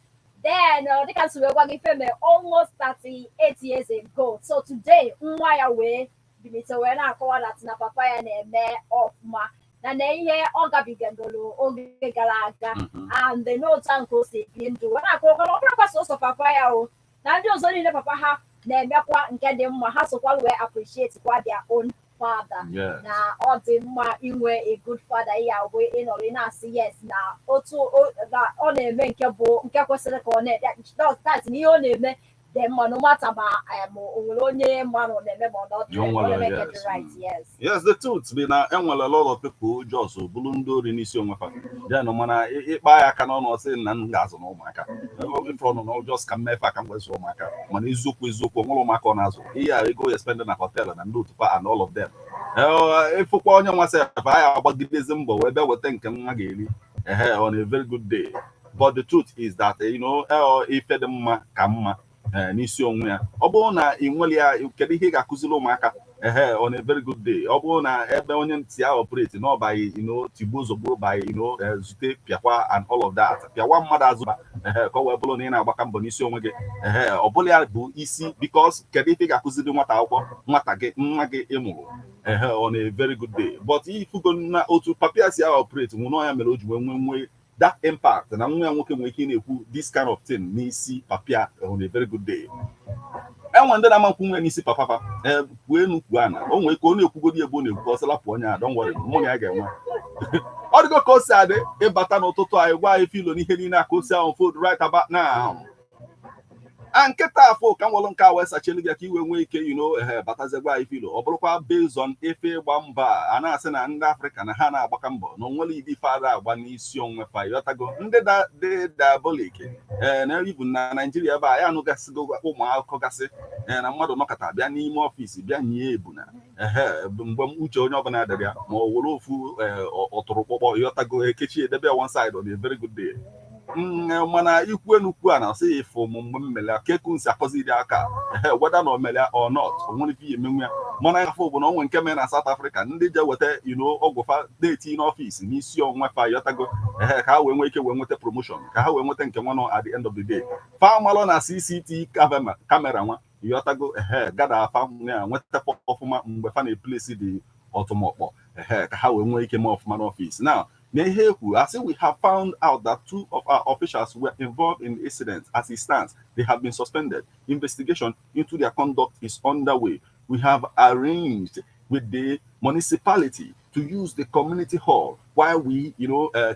Then dịka nsi wee gwa gị, ife mee almost 38 years ago. So today nwa ya wee bilite wee na-akọwa that na papa ya na-eme ọfụma na ihe ọ gabigagoro oge gara aga and n'otu ahụ ka o si ebi ndụ, wee na-akọwa na ọ bụrụkwa sọsọ papa ya o, na ndị ọzọ niile papa ha na-emekwa nke dị mma, ha sokwa wee appreciate kwa their own father. Na ọ dị mma inwe a good father. Ya bụ ịnọrọ ị na-asị yes na otu na ọ na-eme nke bụ nke kwesịrị ka ọ na that na ihe ọ na-eme dị mma, no matter ma o nwere onye mma na ọ na-eme ma ọ na ọ dị You ọ na-eme nke dị right. Yes. Yes, the truth be na enwere a lot of people just bụrụ ndị ori n'isi onwe fa. Then mana ịkpa ya aka n'ọnụ, ọsị na m ga-azụ na ụmụaka ifuru ọnụ na just ka mmefe aka m wee zụọ ụmụaka. Mana eziokwu eziokwu, onwere ụmụaka ọ na-azụ ihe a ego ya spend na hotel na ndị otu fa and all of them. Ịfụkwa onye nwa sef anyị agbagidezi mbọ wee bịa weta nke nwa ga-eri ehe on a very good day. But the truth is that ife dị mma ka mma n'isi onwe ya. Ọ bụrụ na ị nwere ya, kedu ihe ị ga-akụziri ụmụaka ehe on a very good day? Ọ bụrụ na ebe onye ntị ya operate n'ọbaghị tigbuo zogbuo by zute pịakwa and all of that, pịawa mmadụ azụ ehe ka ọ wee bụrụ na ị na-agbaka mbọ n'isi onwe gị ehe, ọ bụla ya bụ isi, because kedu ife ị ga-akụziri nwata akwụkwọ, nwata gị, nwa gị ị mụrụ ehe on a very good day? But ifugo na otu papia si operate nwụ ya mere o ji wee nwee that impact na nwa ya nwoke nwere ike ị na-ekwu this kind of thing n'isi papia on a very good day. Enwe ndị na-ama nkwu nwe n'isi papa fa ee kwuo enu kwuo ana, o nwere ka ọ na-ekwugodi ebe ọ na-ekwu ọsọla pụọ onye a. Don't worry, mụ na ya ga-enwe. Ọ dịgo ka o si adị ịbata n'ụtụtụ anyị gwa anyị filo n'ihe niile a ka o si ahụ food right about now. A nkịta afọ ka m nwere nke a wee sachelu gị ka iwe nwee ike ehe batazie gwa anyị filo. Ọ bụrụkwa based on ife ịgba mba a na-asị na ndị Afrịka na ha na-agbaka mbọ na onwere ibe ife ada agba n'isi onwe fa, yọtago ndị dị diabolic ee na ibu na Naijiria ebe a ya anụgasịgo ụmụ akụkọ gasị ee na mmadụ nọkọta bịa n'ime office bịa nye ebuna ehe mgbe uche onye ọbụla dịrị ya, ma ọ were ofu ọtụrụkpọkpọ, yọtago, ekechi edebe ya one side on a very good day. Mana ikwu enukwu a na-asị ịfụ m mgbe m mere keku nsi akọziri aka ehe, whether na o mere or not, o nwere ife emenwu ya. Mana afọ bụ na onwe nke mere na South Africa, ndị je weta ọgwụ fa na-eti n'office n'isi onwe fa, yọtago, ehe, ka ha wee nwee ike wee nweta promotion, ka ha wee nweta nke nwa nọ. At the end of the day, fa malụ na CCTV camera nwa, yọtago, ehe, gada afa ya nweta ọfụma mgbe fa na-eplesi dị ọtụmọkpọ ehe ka ha wee nwee ike mee ọfụma n'office. Now, na ihe ekwu asị, we have found out that two of our officials were involved in the incident. As it stands, they have been suspended. Investigation into their conduct is underway. We have arranged with the municipality to use the community hall while we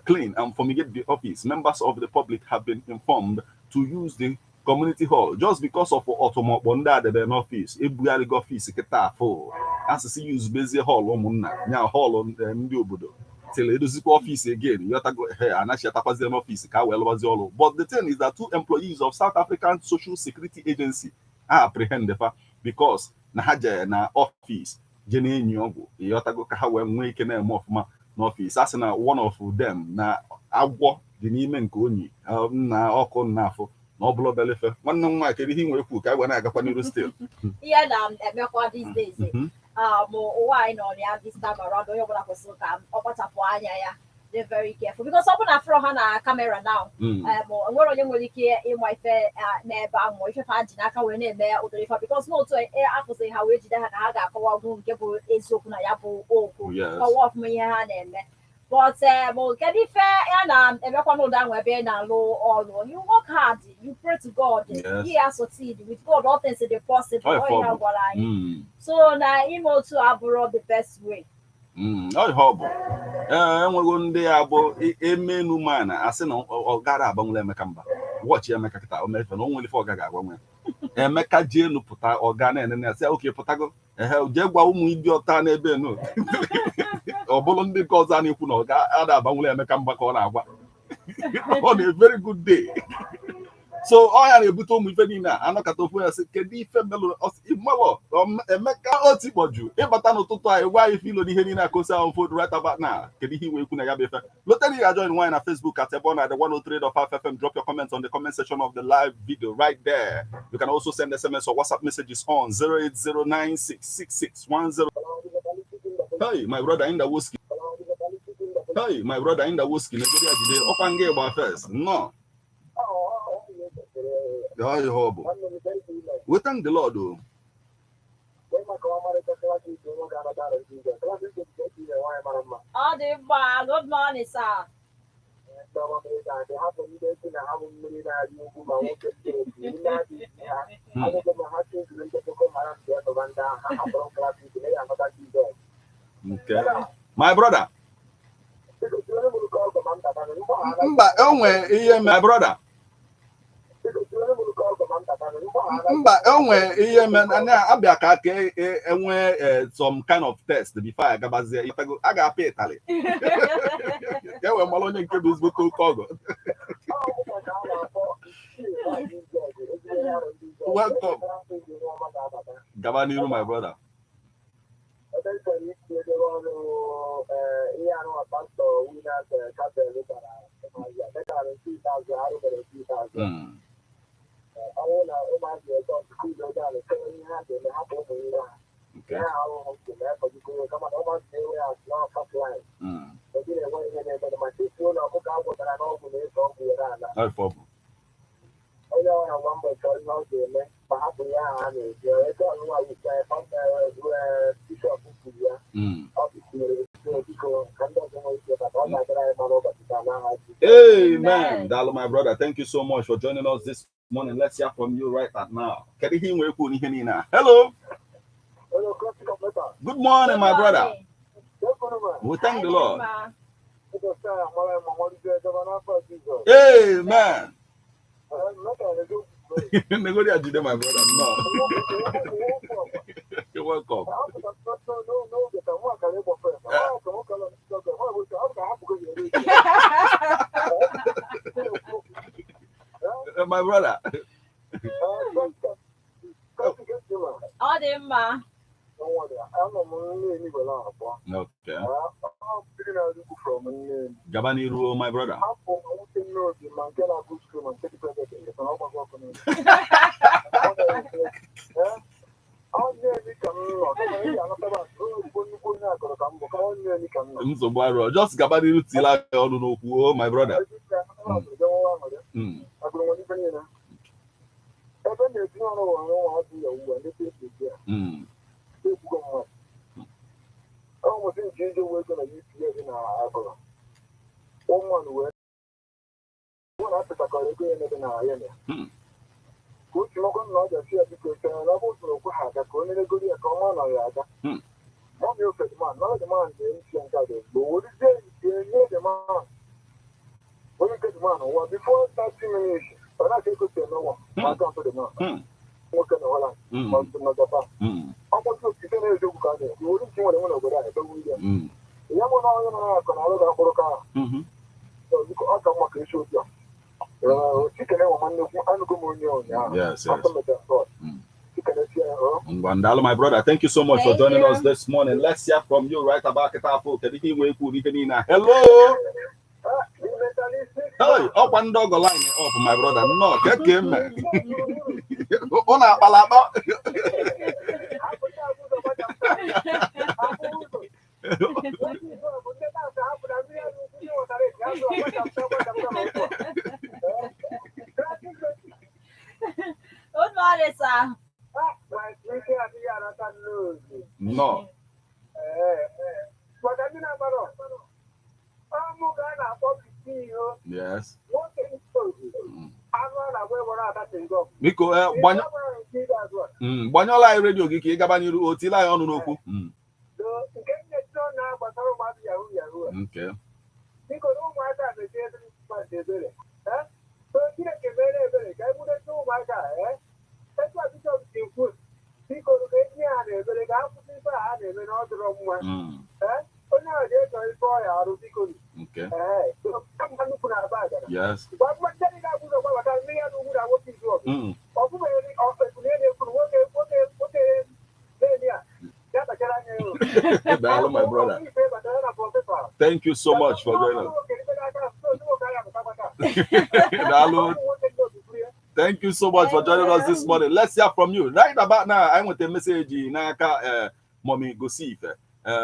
clean and fumigate the office. Members of the public have been informed to use the community hall. Just because of ọtụmọkpọ ndị a debe n'office, ebugharịgo office kịta afọ asịsị use bezie hall ụmụnna nya, hall ndị obodo, till edozikwa office again, yọtago, he anachiatakwazie n'office ka a wee lụbazie ọrụ. But the thing is that two employees of South African Social Security Agency a apprehend fa because na ha jee na office je na-enyi ọgwụ, ịghọtago, ka ha wee nwee ike na-eme ọfụma n'office. A sị na one of them na agwọ dị n'ime nke onyi na ọkụ na-afụ na ọ bụla obere ife. Nwanne m nwaanyị, kedu ihe ị nwere kwu ka anyị wee na-agakwa n'iru still? Ihe na-emekwa these days, ụwa anyị nọ na ya this time around, onye ọbụla kwesịrị ka ọ kpachapụ anya ya, dị very careful, because ọ bụ na afụrọ ha na camera now, enwere onye nwere ike ịma ife n'ebe ahụ ife fa ji n'aka wee na-eme ụdịrị ife, because n'otu akwụsịghị ha wee jide ha ka ha ga-akọwagwu nke bụ eziokwu na ya bụ okwu, kọwa ọfụma ihe ha na-eme. But kedu ife ya na-emekwa n'ụdị ahụ ebe ị na-alụ ọrụ? You work hard, you pray to God, you are succeed. With God, all things are possible. Ọ Ọ ihe ife ọ a bụ. gwara anyị. So na ime otu abụrụ the best way. Ọ ihe ọ bụ ee enwego ndị ya bụ emenu mana asị na ọ gara agbanwere Emeka mba wọchị Emeka kịta o mefe na o nwere ife ọ gaghị agbanwe. Emeka jee enu pụta, ọ ga na-enene ya sị oke pụtago ehe jee gwa ụmụ ịdị ọta n'ebe enu. Ọ bụrụ ndị nke ọzọ a na-ekwu na ọ ga-ada agbanwere Emeka mba ka ọ na-agwa on a very good day. So ọ ya na-ebute ụmụ ife niile a anọkọta ofu ya sị kedu ife melụ melụ Emeka otikpọju. Ịbata n'ụtụtụ anyị gwa anyị filo n'ihe niile akosi ahụ food right about now. Kedu ihe iwe ekwu na ya bụ ife loteri ya? Join nwaanyị na Facebook at ebe ọ na-adị 103.5 FM. Drop your comments on the comment section of the live video right there. You can also send SMS or WhatsApp messages on 080966610. Hey, my brother in the whiskey. Hey, my brother in the whiskey. Negodi ajide ọkwa nga ịgba first nnọọ. Ọ ihe ọ bụ. We thank the Lord o. Ọ dị mma. Good morning, sir. Okay. My brother. Mba, enwe ihe my brother. Mba, enwe ihe na abịa ka ka enwe some kind of test before agabazie. A ga-apịa ịtalị. Ka e wee mara onye nke bụ ezigbo oke ọgọ. Welcome. Gaba n'iru, my brother. Ebe m chọrọ isi edebe ọnụ, ihe anụwa pastọ Winners Chapel gara ụmụazị a detara nke ikpeazụ arụ mere nke ikpeazụ. Ọnwụ na ụmụazị ebe ọtụtụ ụlọ ebe a na-echere ihe ha ga-eme, hapụ ụmụ ihe ha ihe ha ahụhụ nke na efọdụgoro, kama na ụmụazị na-enwe ya n'ọfa fly. Ebe na-enwe ihe na-eme ma chefuo ụlọ ọkụkọ a gwọtara n'ọgwụ na-eso ọgwụ were ala. Ọ ife ọ bụ. Onye ọbụla gba mbọ chọọ ihe ọ ga-eme ma hapụ ihe ahụ ha na-eji ebe ọnụnwa wuche bishọp kwuru ya. Ọ tinyere biko ka ndị ọzọ nwee ike maka ọ ga-adịrị anyị mma n'ụbọchị taa n'aha Jizọs. Amen. Daalụ, my brother. Thank you so much for joining us this morning. Let's hear from you right at now. Kedu ihe ị nwere ikwu n'ihe niile a? Hello. Hello, Classic Computer. Good morning, my Good brother. morning. We thank the Anyị dị Lord. mma. Ụbọchị a mara mma malite gaba n'afọ Jizọs. Amen. Mmeka na-ego. Negodi ajide, my brother. No. You're welcome. N'oge ka nwa akara ịgba fes, nwa ka nwoke nọ n'ọgọ, nwa nwoke ọ ga-ahapụgo ya ere. My brother. Ọ dị mma. Anọ m nne igwe na-akpọ. Okay. Ọ biri na ugwu from nne. Gaba n'iru, my brother. Hapụ nwoke nne obi ma nke na-agụ skuul ma nke dị private nke na ọ gbago ọkụ n'elu. Ọ nne ka m nọ kama ị ga-anataba ozugbo nnukwu onye akọrọ ka m bụ kama ọ nne ka m nọ. Nsogbu arụ. Just gaba n'iru tila aka ọnụ n'okwu, oh, my brother. Agụrụ nwere ife niile. Ebe m na-etinye ọrụ wụ ụmụazị ya ugbu a ndị esi ya ekwugo mmadụ. Ọ mụsị nke ije wee ego na UPA dị na agụrụ. Ụmụnụ wee hụ na apịtakọrọ ego ya n'ebe na ya na. Ka otu mọkọ na ọ ga-asị ya biko chere na ọ bụ usoro okwe ha aga ka onye negoro ya ka ọ ma na ya aga. Mọmi ofe dị man, nọrọ dị man na-esi ya nke a dị ozugbo. Werezie nke nye dị man. Onye nke dị man ụwa before 30 minutes, ọ na-aka ego si emewa ma akaụntụ dị man. Nwoke na Holland, ma ọ bụ na Japan. Ọkpọtụ okike na-eziokwu ka a na-ekwu, were nke nwere nwe n'obodo a ebewu ya. Ya bụ na onye nọ na-akọ na arụ ga-akpụrụ ka ọ ka mma ka esi otu a. Chikene nwa nwanne kwu anụgo m onye ụnyaahụ. Yes. Afọ mechara sọt. Chikene si ya ọ. Ngwandalo, my brother, thank you so much for Thank joining you. us this morning. Let's hear from you right about Ketafo. Kedu ihe ị nwere ikwu n'ihe niile a? Hello. Hey, ọkwa ndị ọgọ line up, my brother. Nnọọ, ka ka eme. Ụnụ akpala akpa. Good morning, sir. Nnọọ. Maka ndị na-agbara ọmụ ka a na-akpọ bisi ihe Yes. nwoke ozi anụ a na-agba ịgbara ata ngọ. Biko, gbanyụọla anyị redio gị ka ị gaba n'iru o tile anyị ọnụ n'okwu. Nke nne na-agbasara ụmụazị yahoo yahoo a. Okay. Biko na ụmụaka na-eji ebere mmadụ ebere. So Chineke mere ebere ka ebudete ụmụaka a, etu a bishọp si kwu, biko ka etinye ha n'ebere ka ha kwụsị ife a ha na-eme na ọ dịrọ mma. Onye ahụ ga-ezo ife ọya arụ biko. Okay. Ee, kama nnukwu na-aba agara. Yes. Gwa ndị na-abụ ụzọ gbabata mmiri ya n'ugwu na nwoke izu ọgụ. Ọ bụbeghị ebule na-ekwuru nwoke nwoke nwoke na-eni a ya kpachara anya ya. Daalụ, my brother. Thank you so much for joining us. Daalụ. Thank you so much for joining us this morning. Let's hear from you. Right about now, I want a message n'aka Mommy Gosife.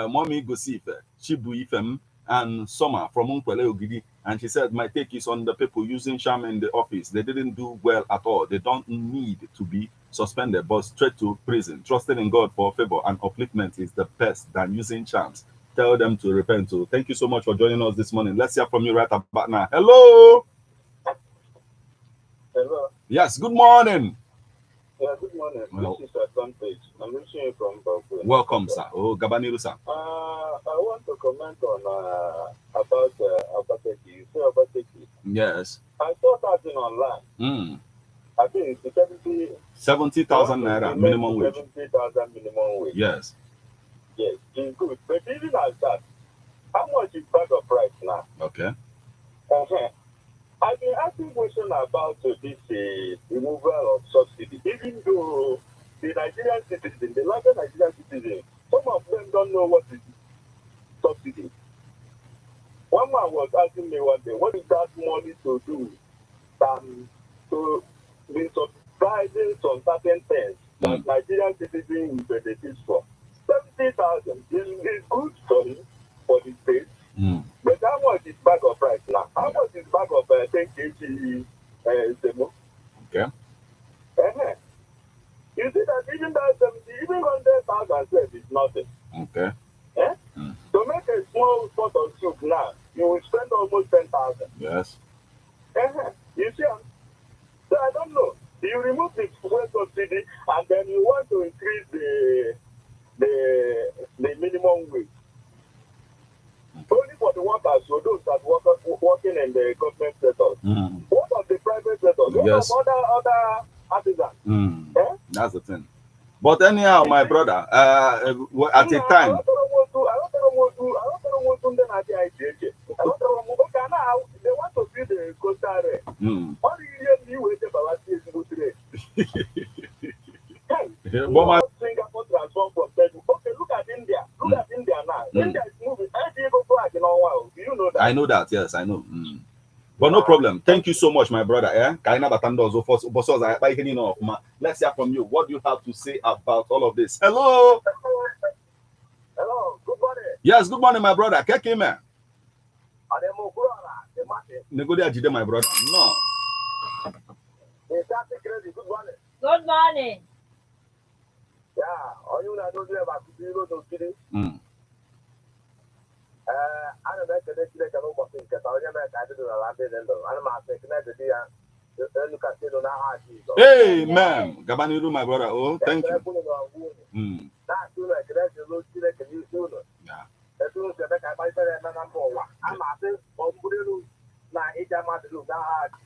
Mommy Gosife, Chibu Ifem. And Summer from Nkwele Ogidi. And she said, "My take is on the people using charm in the office. They didn't do well at all. They don't need to be suspended, but straight to prison. Trusting in God for favor and upliftment is the best than using charms. Tell them to repent." So thank you so much for joining us this morning. Let's hear from you right about now. Hello. Hello. Yes, good morning. Yeah, good morning. Well, this is Advantage. I'm reaching you from Bakwe. Welcome, sir. Oh, Gaba n'iru, sir. I want to comment on about Obaseki. You say Obaseki. Yes. I saw that thing online. I think it's 70 70,000 naira minimum wage. 70,000 minimum wage. Yes. Yes, it's good. But even as that, how much is bag of rice now? Okay. I've been asking question about this removal of subsidy, even though the Nigerian citizen, the larger Nigerian citizen, some of them don't know what is subsidy. One man was asking me one day, what is that money to do than to be subsidizing some certain things that Nigerian citizens will benefit from? 70,000 is good for him, for the state. But how much is bag of rice now? How much is bag of 10 kg semo? Okay. You see that even that 70, even 100,000 sef is nothing. Okay. Eh? Mm. To make a small pot of soup now, you will spend almost 10,000. Yes. You see, so I don't know. You remove the fuel subsidy and then you want to increase the minimum wage. Only for the workers, so those that work working in the government sector. What of the private sector? What of other artisans? Mm. Eh? That's the thing. But anyhow, my brother, at a time, Aghọtara m otu aghọtara m otu aghọtara m otu ndị na-achị anyị si eche. Aghọtara m oke na they want to build a coastal rail. Ọ dị ihe ndị iwe jebawasi ezigbo train. But my Singapore transform from third. Okay, look at India. Look at India now. India is moving. I go flag in all. Do you know that? I know that. Yes, I know. But no problem. Thank you so much, my brother. Eh? Ka anyị nabata ndị ọzọ first. Ụbọchị ọzọ anyị akpa ihe niile ọfụma. Let's hear from you. What do you have to say about all of this? Hello. Hello, good morning. Yes, good morning, my brother. Keke man. Ademo Kurala, the Martin. Negodi Ajide, my brother. No. The traffic crazy. Good morning. Good morning. Yeah, onye unu adozi ebe akụzi iro n'okiri. Ee, ana m ekele Chineke n'ụbọchị nke taa, onye mere ka anyị dị n'ala ndị dị ndụ. Ana m asị ekele dị ya elu kasị elu n'aha Jizọs. Amen. Gaba n'iru, my brother. Oh, thank you. Ekele unu na ọgwụ unu. Na-asị unu ekele dịrị Chineke n'isi unu. Etu unu si eme ka akpa ife na-eme na mba ụwa. A na-asị ọmbụrụ elu na ịja mmadụ elu n'aha Jizọs.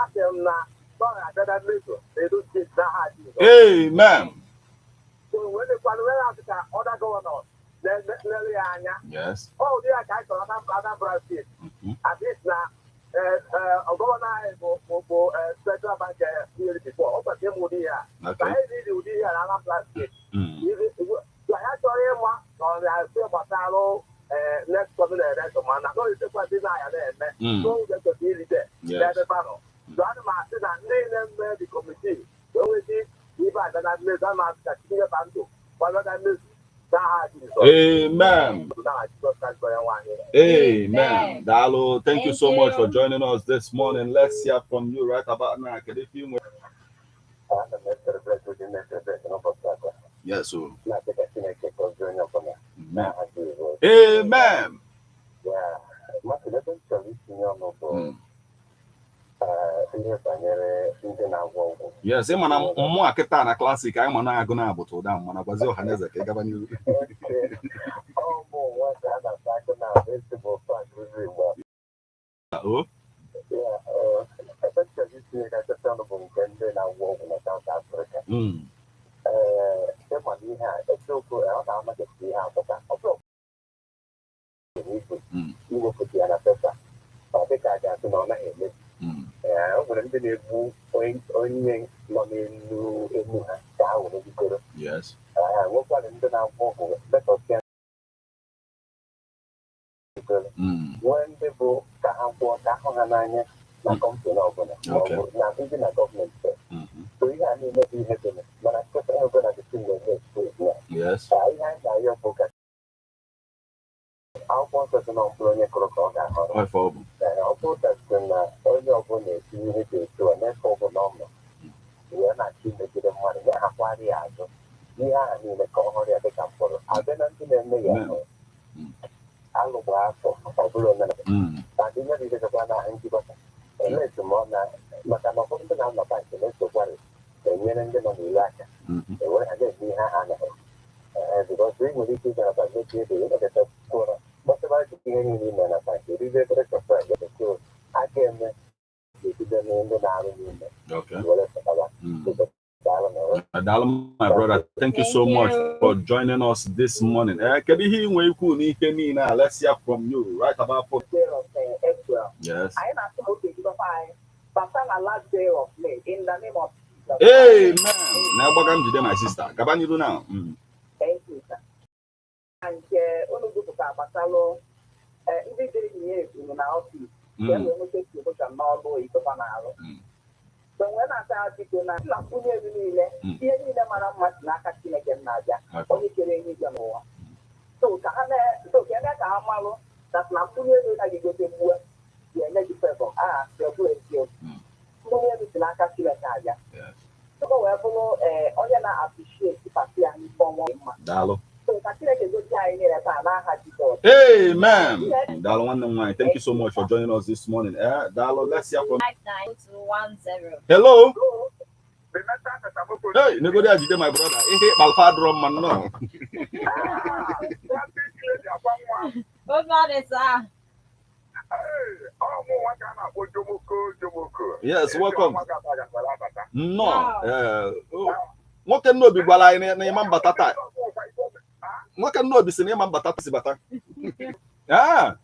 Asị m na ọ ga-abịa na mmezu n'Edo Steeti n'aha Jizọs. Amen. So wee lekwanụ wee na-asị ka other governor na-ele ya anya. Ọ ụdị ya ka anyị chọrọ Anambra Steeti. At least na gọvanọ anyị bụ Central Bank here before. Ọ kwesịrị ịmụ ụdị ya. Ka anyị riri ụdị ya na Anambra Steeti. So anyị chọrọ ịma na ọ na-asị gbasara next coming election, mana na ọ ndị na-aya na-eme. So oge kwesịrị irite n'ebe fa nọ. So ana m asị na ndị na-eme the committee wee nweta ibe abịa na mmezu, ana m asị ka Chineke ba ndụ gbado na mmezu n'aha Jizọs. Amen. N'aha Jizọs Kraịst bụ onye nwe anyị. Amen. Amen. Daalụ, thank you Thank so much for you. joining us this morning. Let's hear from you right about now. Kedu ife ị nwere? Ana m e-celebrate ụdị na-e-celebrate n'ụbọchị taa. Yes, so. Na-asị ka Chineke gọzie onye ọbụla Amen. n'aha Jizọs. Amen. Ya, maka ebe m chọrọ itinye ọnụ bụ ihe banyere ndị na-agwọ ọgwụ. Yes, ị ma na mmụọ a kịta na Classic anyị ma na-agụ na-abụta ụda, mana gwazie ọha na eze ka ị gaba n'ihu. Ọ bụ nwa ka a na-asa aka na ezigbo pak ruru Igbo. Oh, Ya, ebe m chọrọ itinye kachasị ọnụ bụ nke ndị na-agwọ ọgwụ na South Africa. Ee, ịma na ihe a eziokwu, ọ na-amakasị ihe apụta. Ọ bụrụ igwe iwepụta ya na paper, ọ dịka a ga-asị na ọ naghị eme. Ee, o nwere ndị na-egbu onye nọ n'elu elu ha ka ha were bigoro. Ee, nwekwara ndị na-agwọ ọgwụ metọsịa bigoro. Nwee ndị bụ ka ha gwọọ ka ahụ ha n'anya na company ọbụla ma ọ bụ na ndị na gọọmenti. So ihe a niile bụ ihe dị, mana nkịta ọbụla dị na-eme expose ya. Ka ihe anyị na-arịọ bụ ka Akwụkwọ Nsọ si na mkpụrụ onye kụrụ ka ọ ga-aghọrọ. Ọ ife ọ bụ. Ee, ọ bụrụ na onye ọbụla etinye ihe dị etu a n'efe ọbụla ọ nọ wee na-achọ imegide mmadụ, ya hakwara ya azụ ihe ahụ niile ka ọ hụrụ ya dịka mkpụrụ abịa na ndị na-eme ya. Alụgba afọ ọ bụla omenala na ndị nye dịzekwa na njikọta ele esemọ na maka na ụfọdụ ndị na-anọta nke na-esokwarị enyere ndị nọ n'ile aka ewere ha na-eme ihe ha anaghị ee, because ị nwere ike ịga na bank mechie ego, ịnọkọta kwụrụ gbasara ihe niile ime na bank, erizie ebere surprise so aka eme ga-ebido na ndị na-arụ n'ime were pụtara. Daalụ na. Daalụ, my brother. Thank you so Thank much you. For joining us this morning. Kedu ihe ị nwere ikwu n'ihe niile a? Let's hear from you right about 4. Day of April. Yes. Anyị na-asị na oge ejikọta anyị bata na last day of May in the name of Jesus. Amen. Na-agbaga m jide, my sister. Gaba n'iru now. Thank you, sir. Na nke unu gụpụta gbasalụ ndị dịrị nye ebunu na office ka e wee nweta promotion n'ọrụ ikekwa na-arụ. So wee na-asa ha biko na nna mkpunye elu niile, ihe niile mara mma si n'aka Chineke m na-abịa, onye kere eluigwe n'ụwa. So ka ha na so ka eme ka ha malụ that na mkpunye elu naghị egote mgbu ga-enye gị favor aha ọ bụrụ eziokwu. Mkpunye elu si n'aka Chineke abịa. So wee bụrụ onye na-appreciate pati ya n'ife ọnwa mma. Daalụ. So ka Chineke gozie anyị niile taa n'aha Jizọs. Amen. Daalụ, nwanne m nwaanyị. Thank you so much for joining us this morning. Daalụ, let's hear from 592110. Hello. Hey, negodi ajide, my brother. Ihe ịkpalfa adịrọ mma nnọọ. Good morning, sir. Yes, welcome. Nnọọ. Oh, nwoke nnobi gwara anyị na ịma mbata taa. Nwoke nnobi si na ịma mbata si bata. Ah,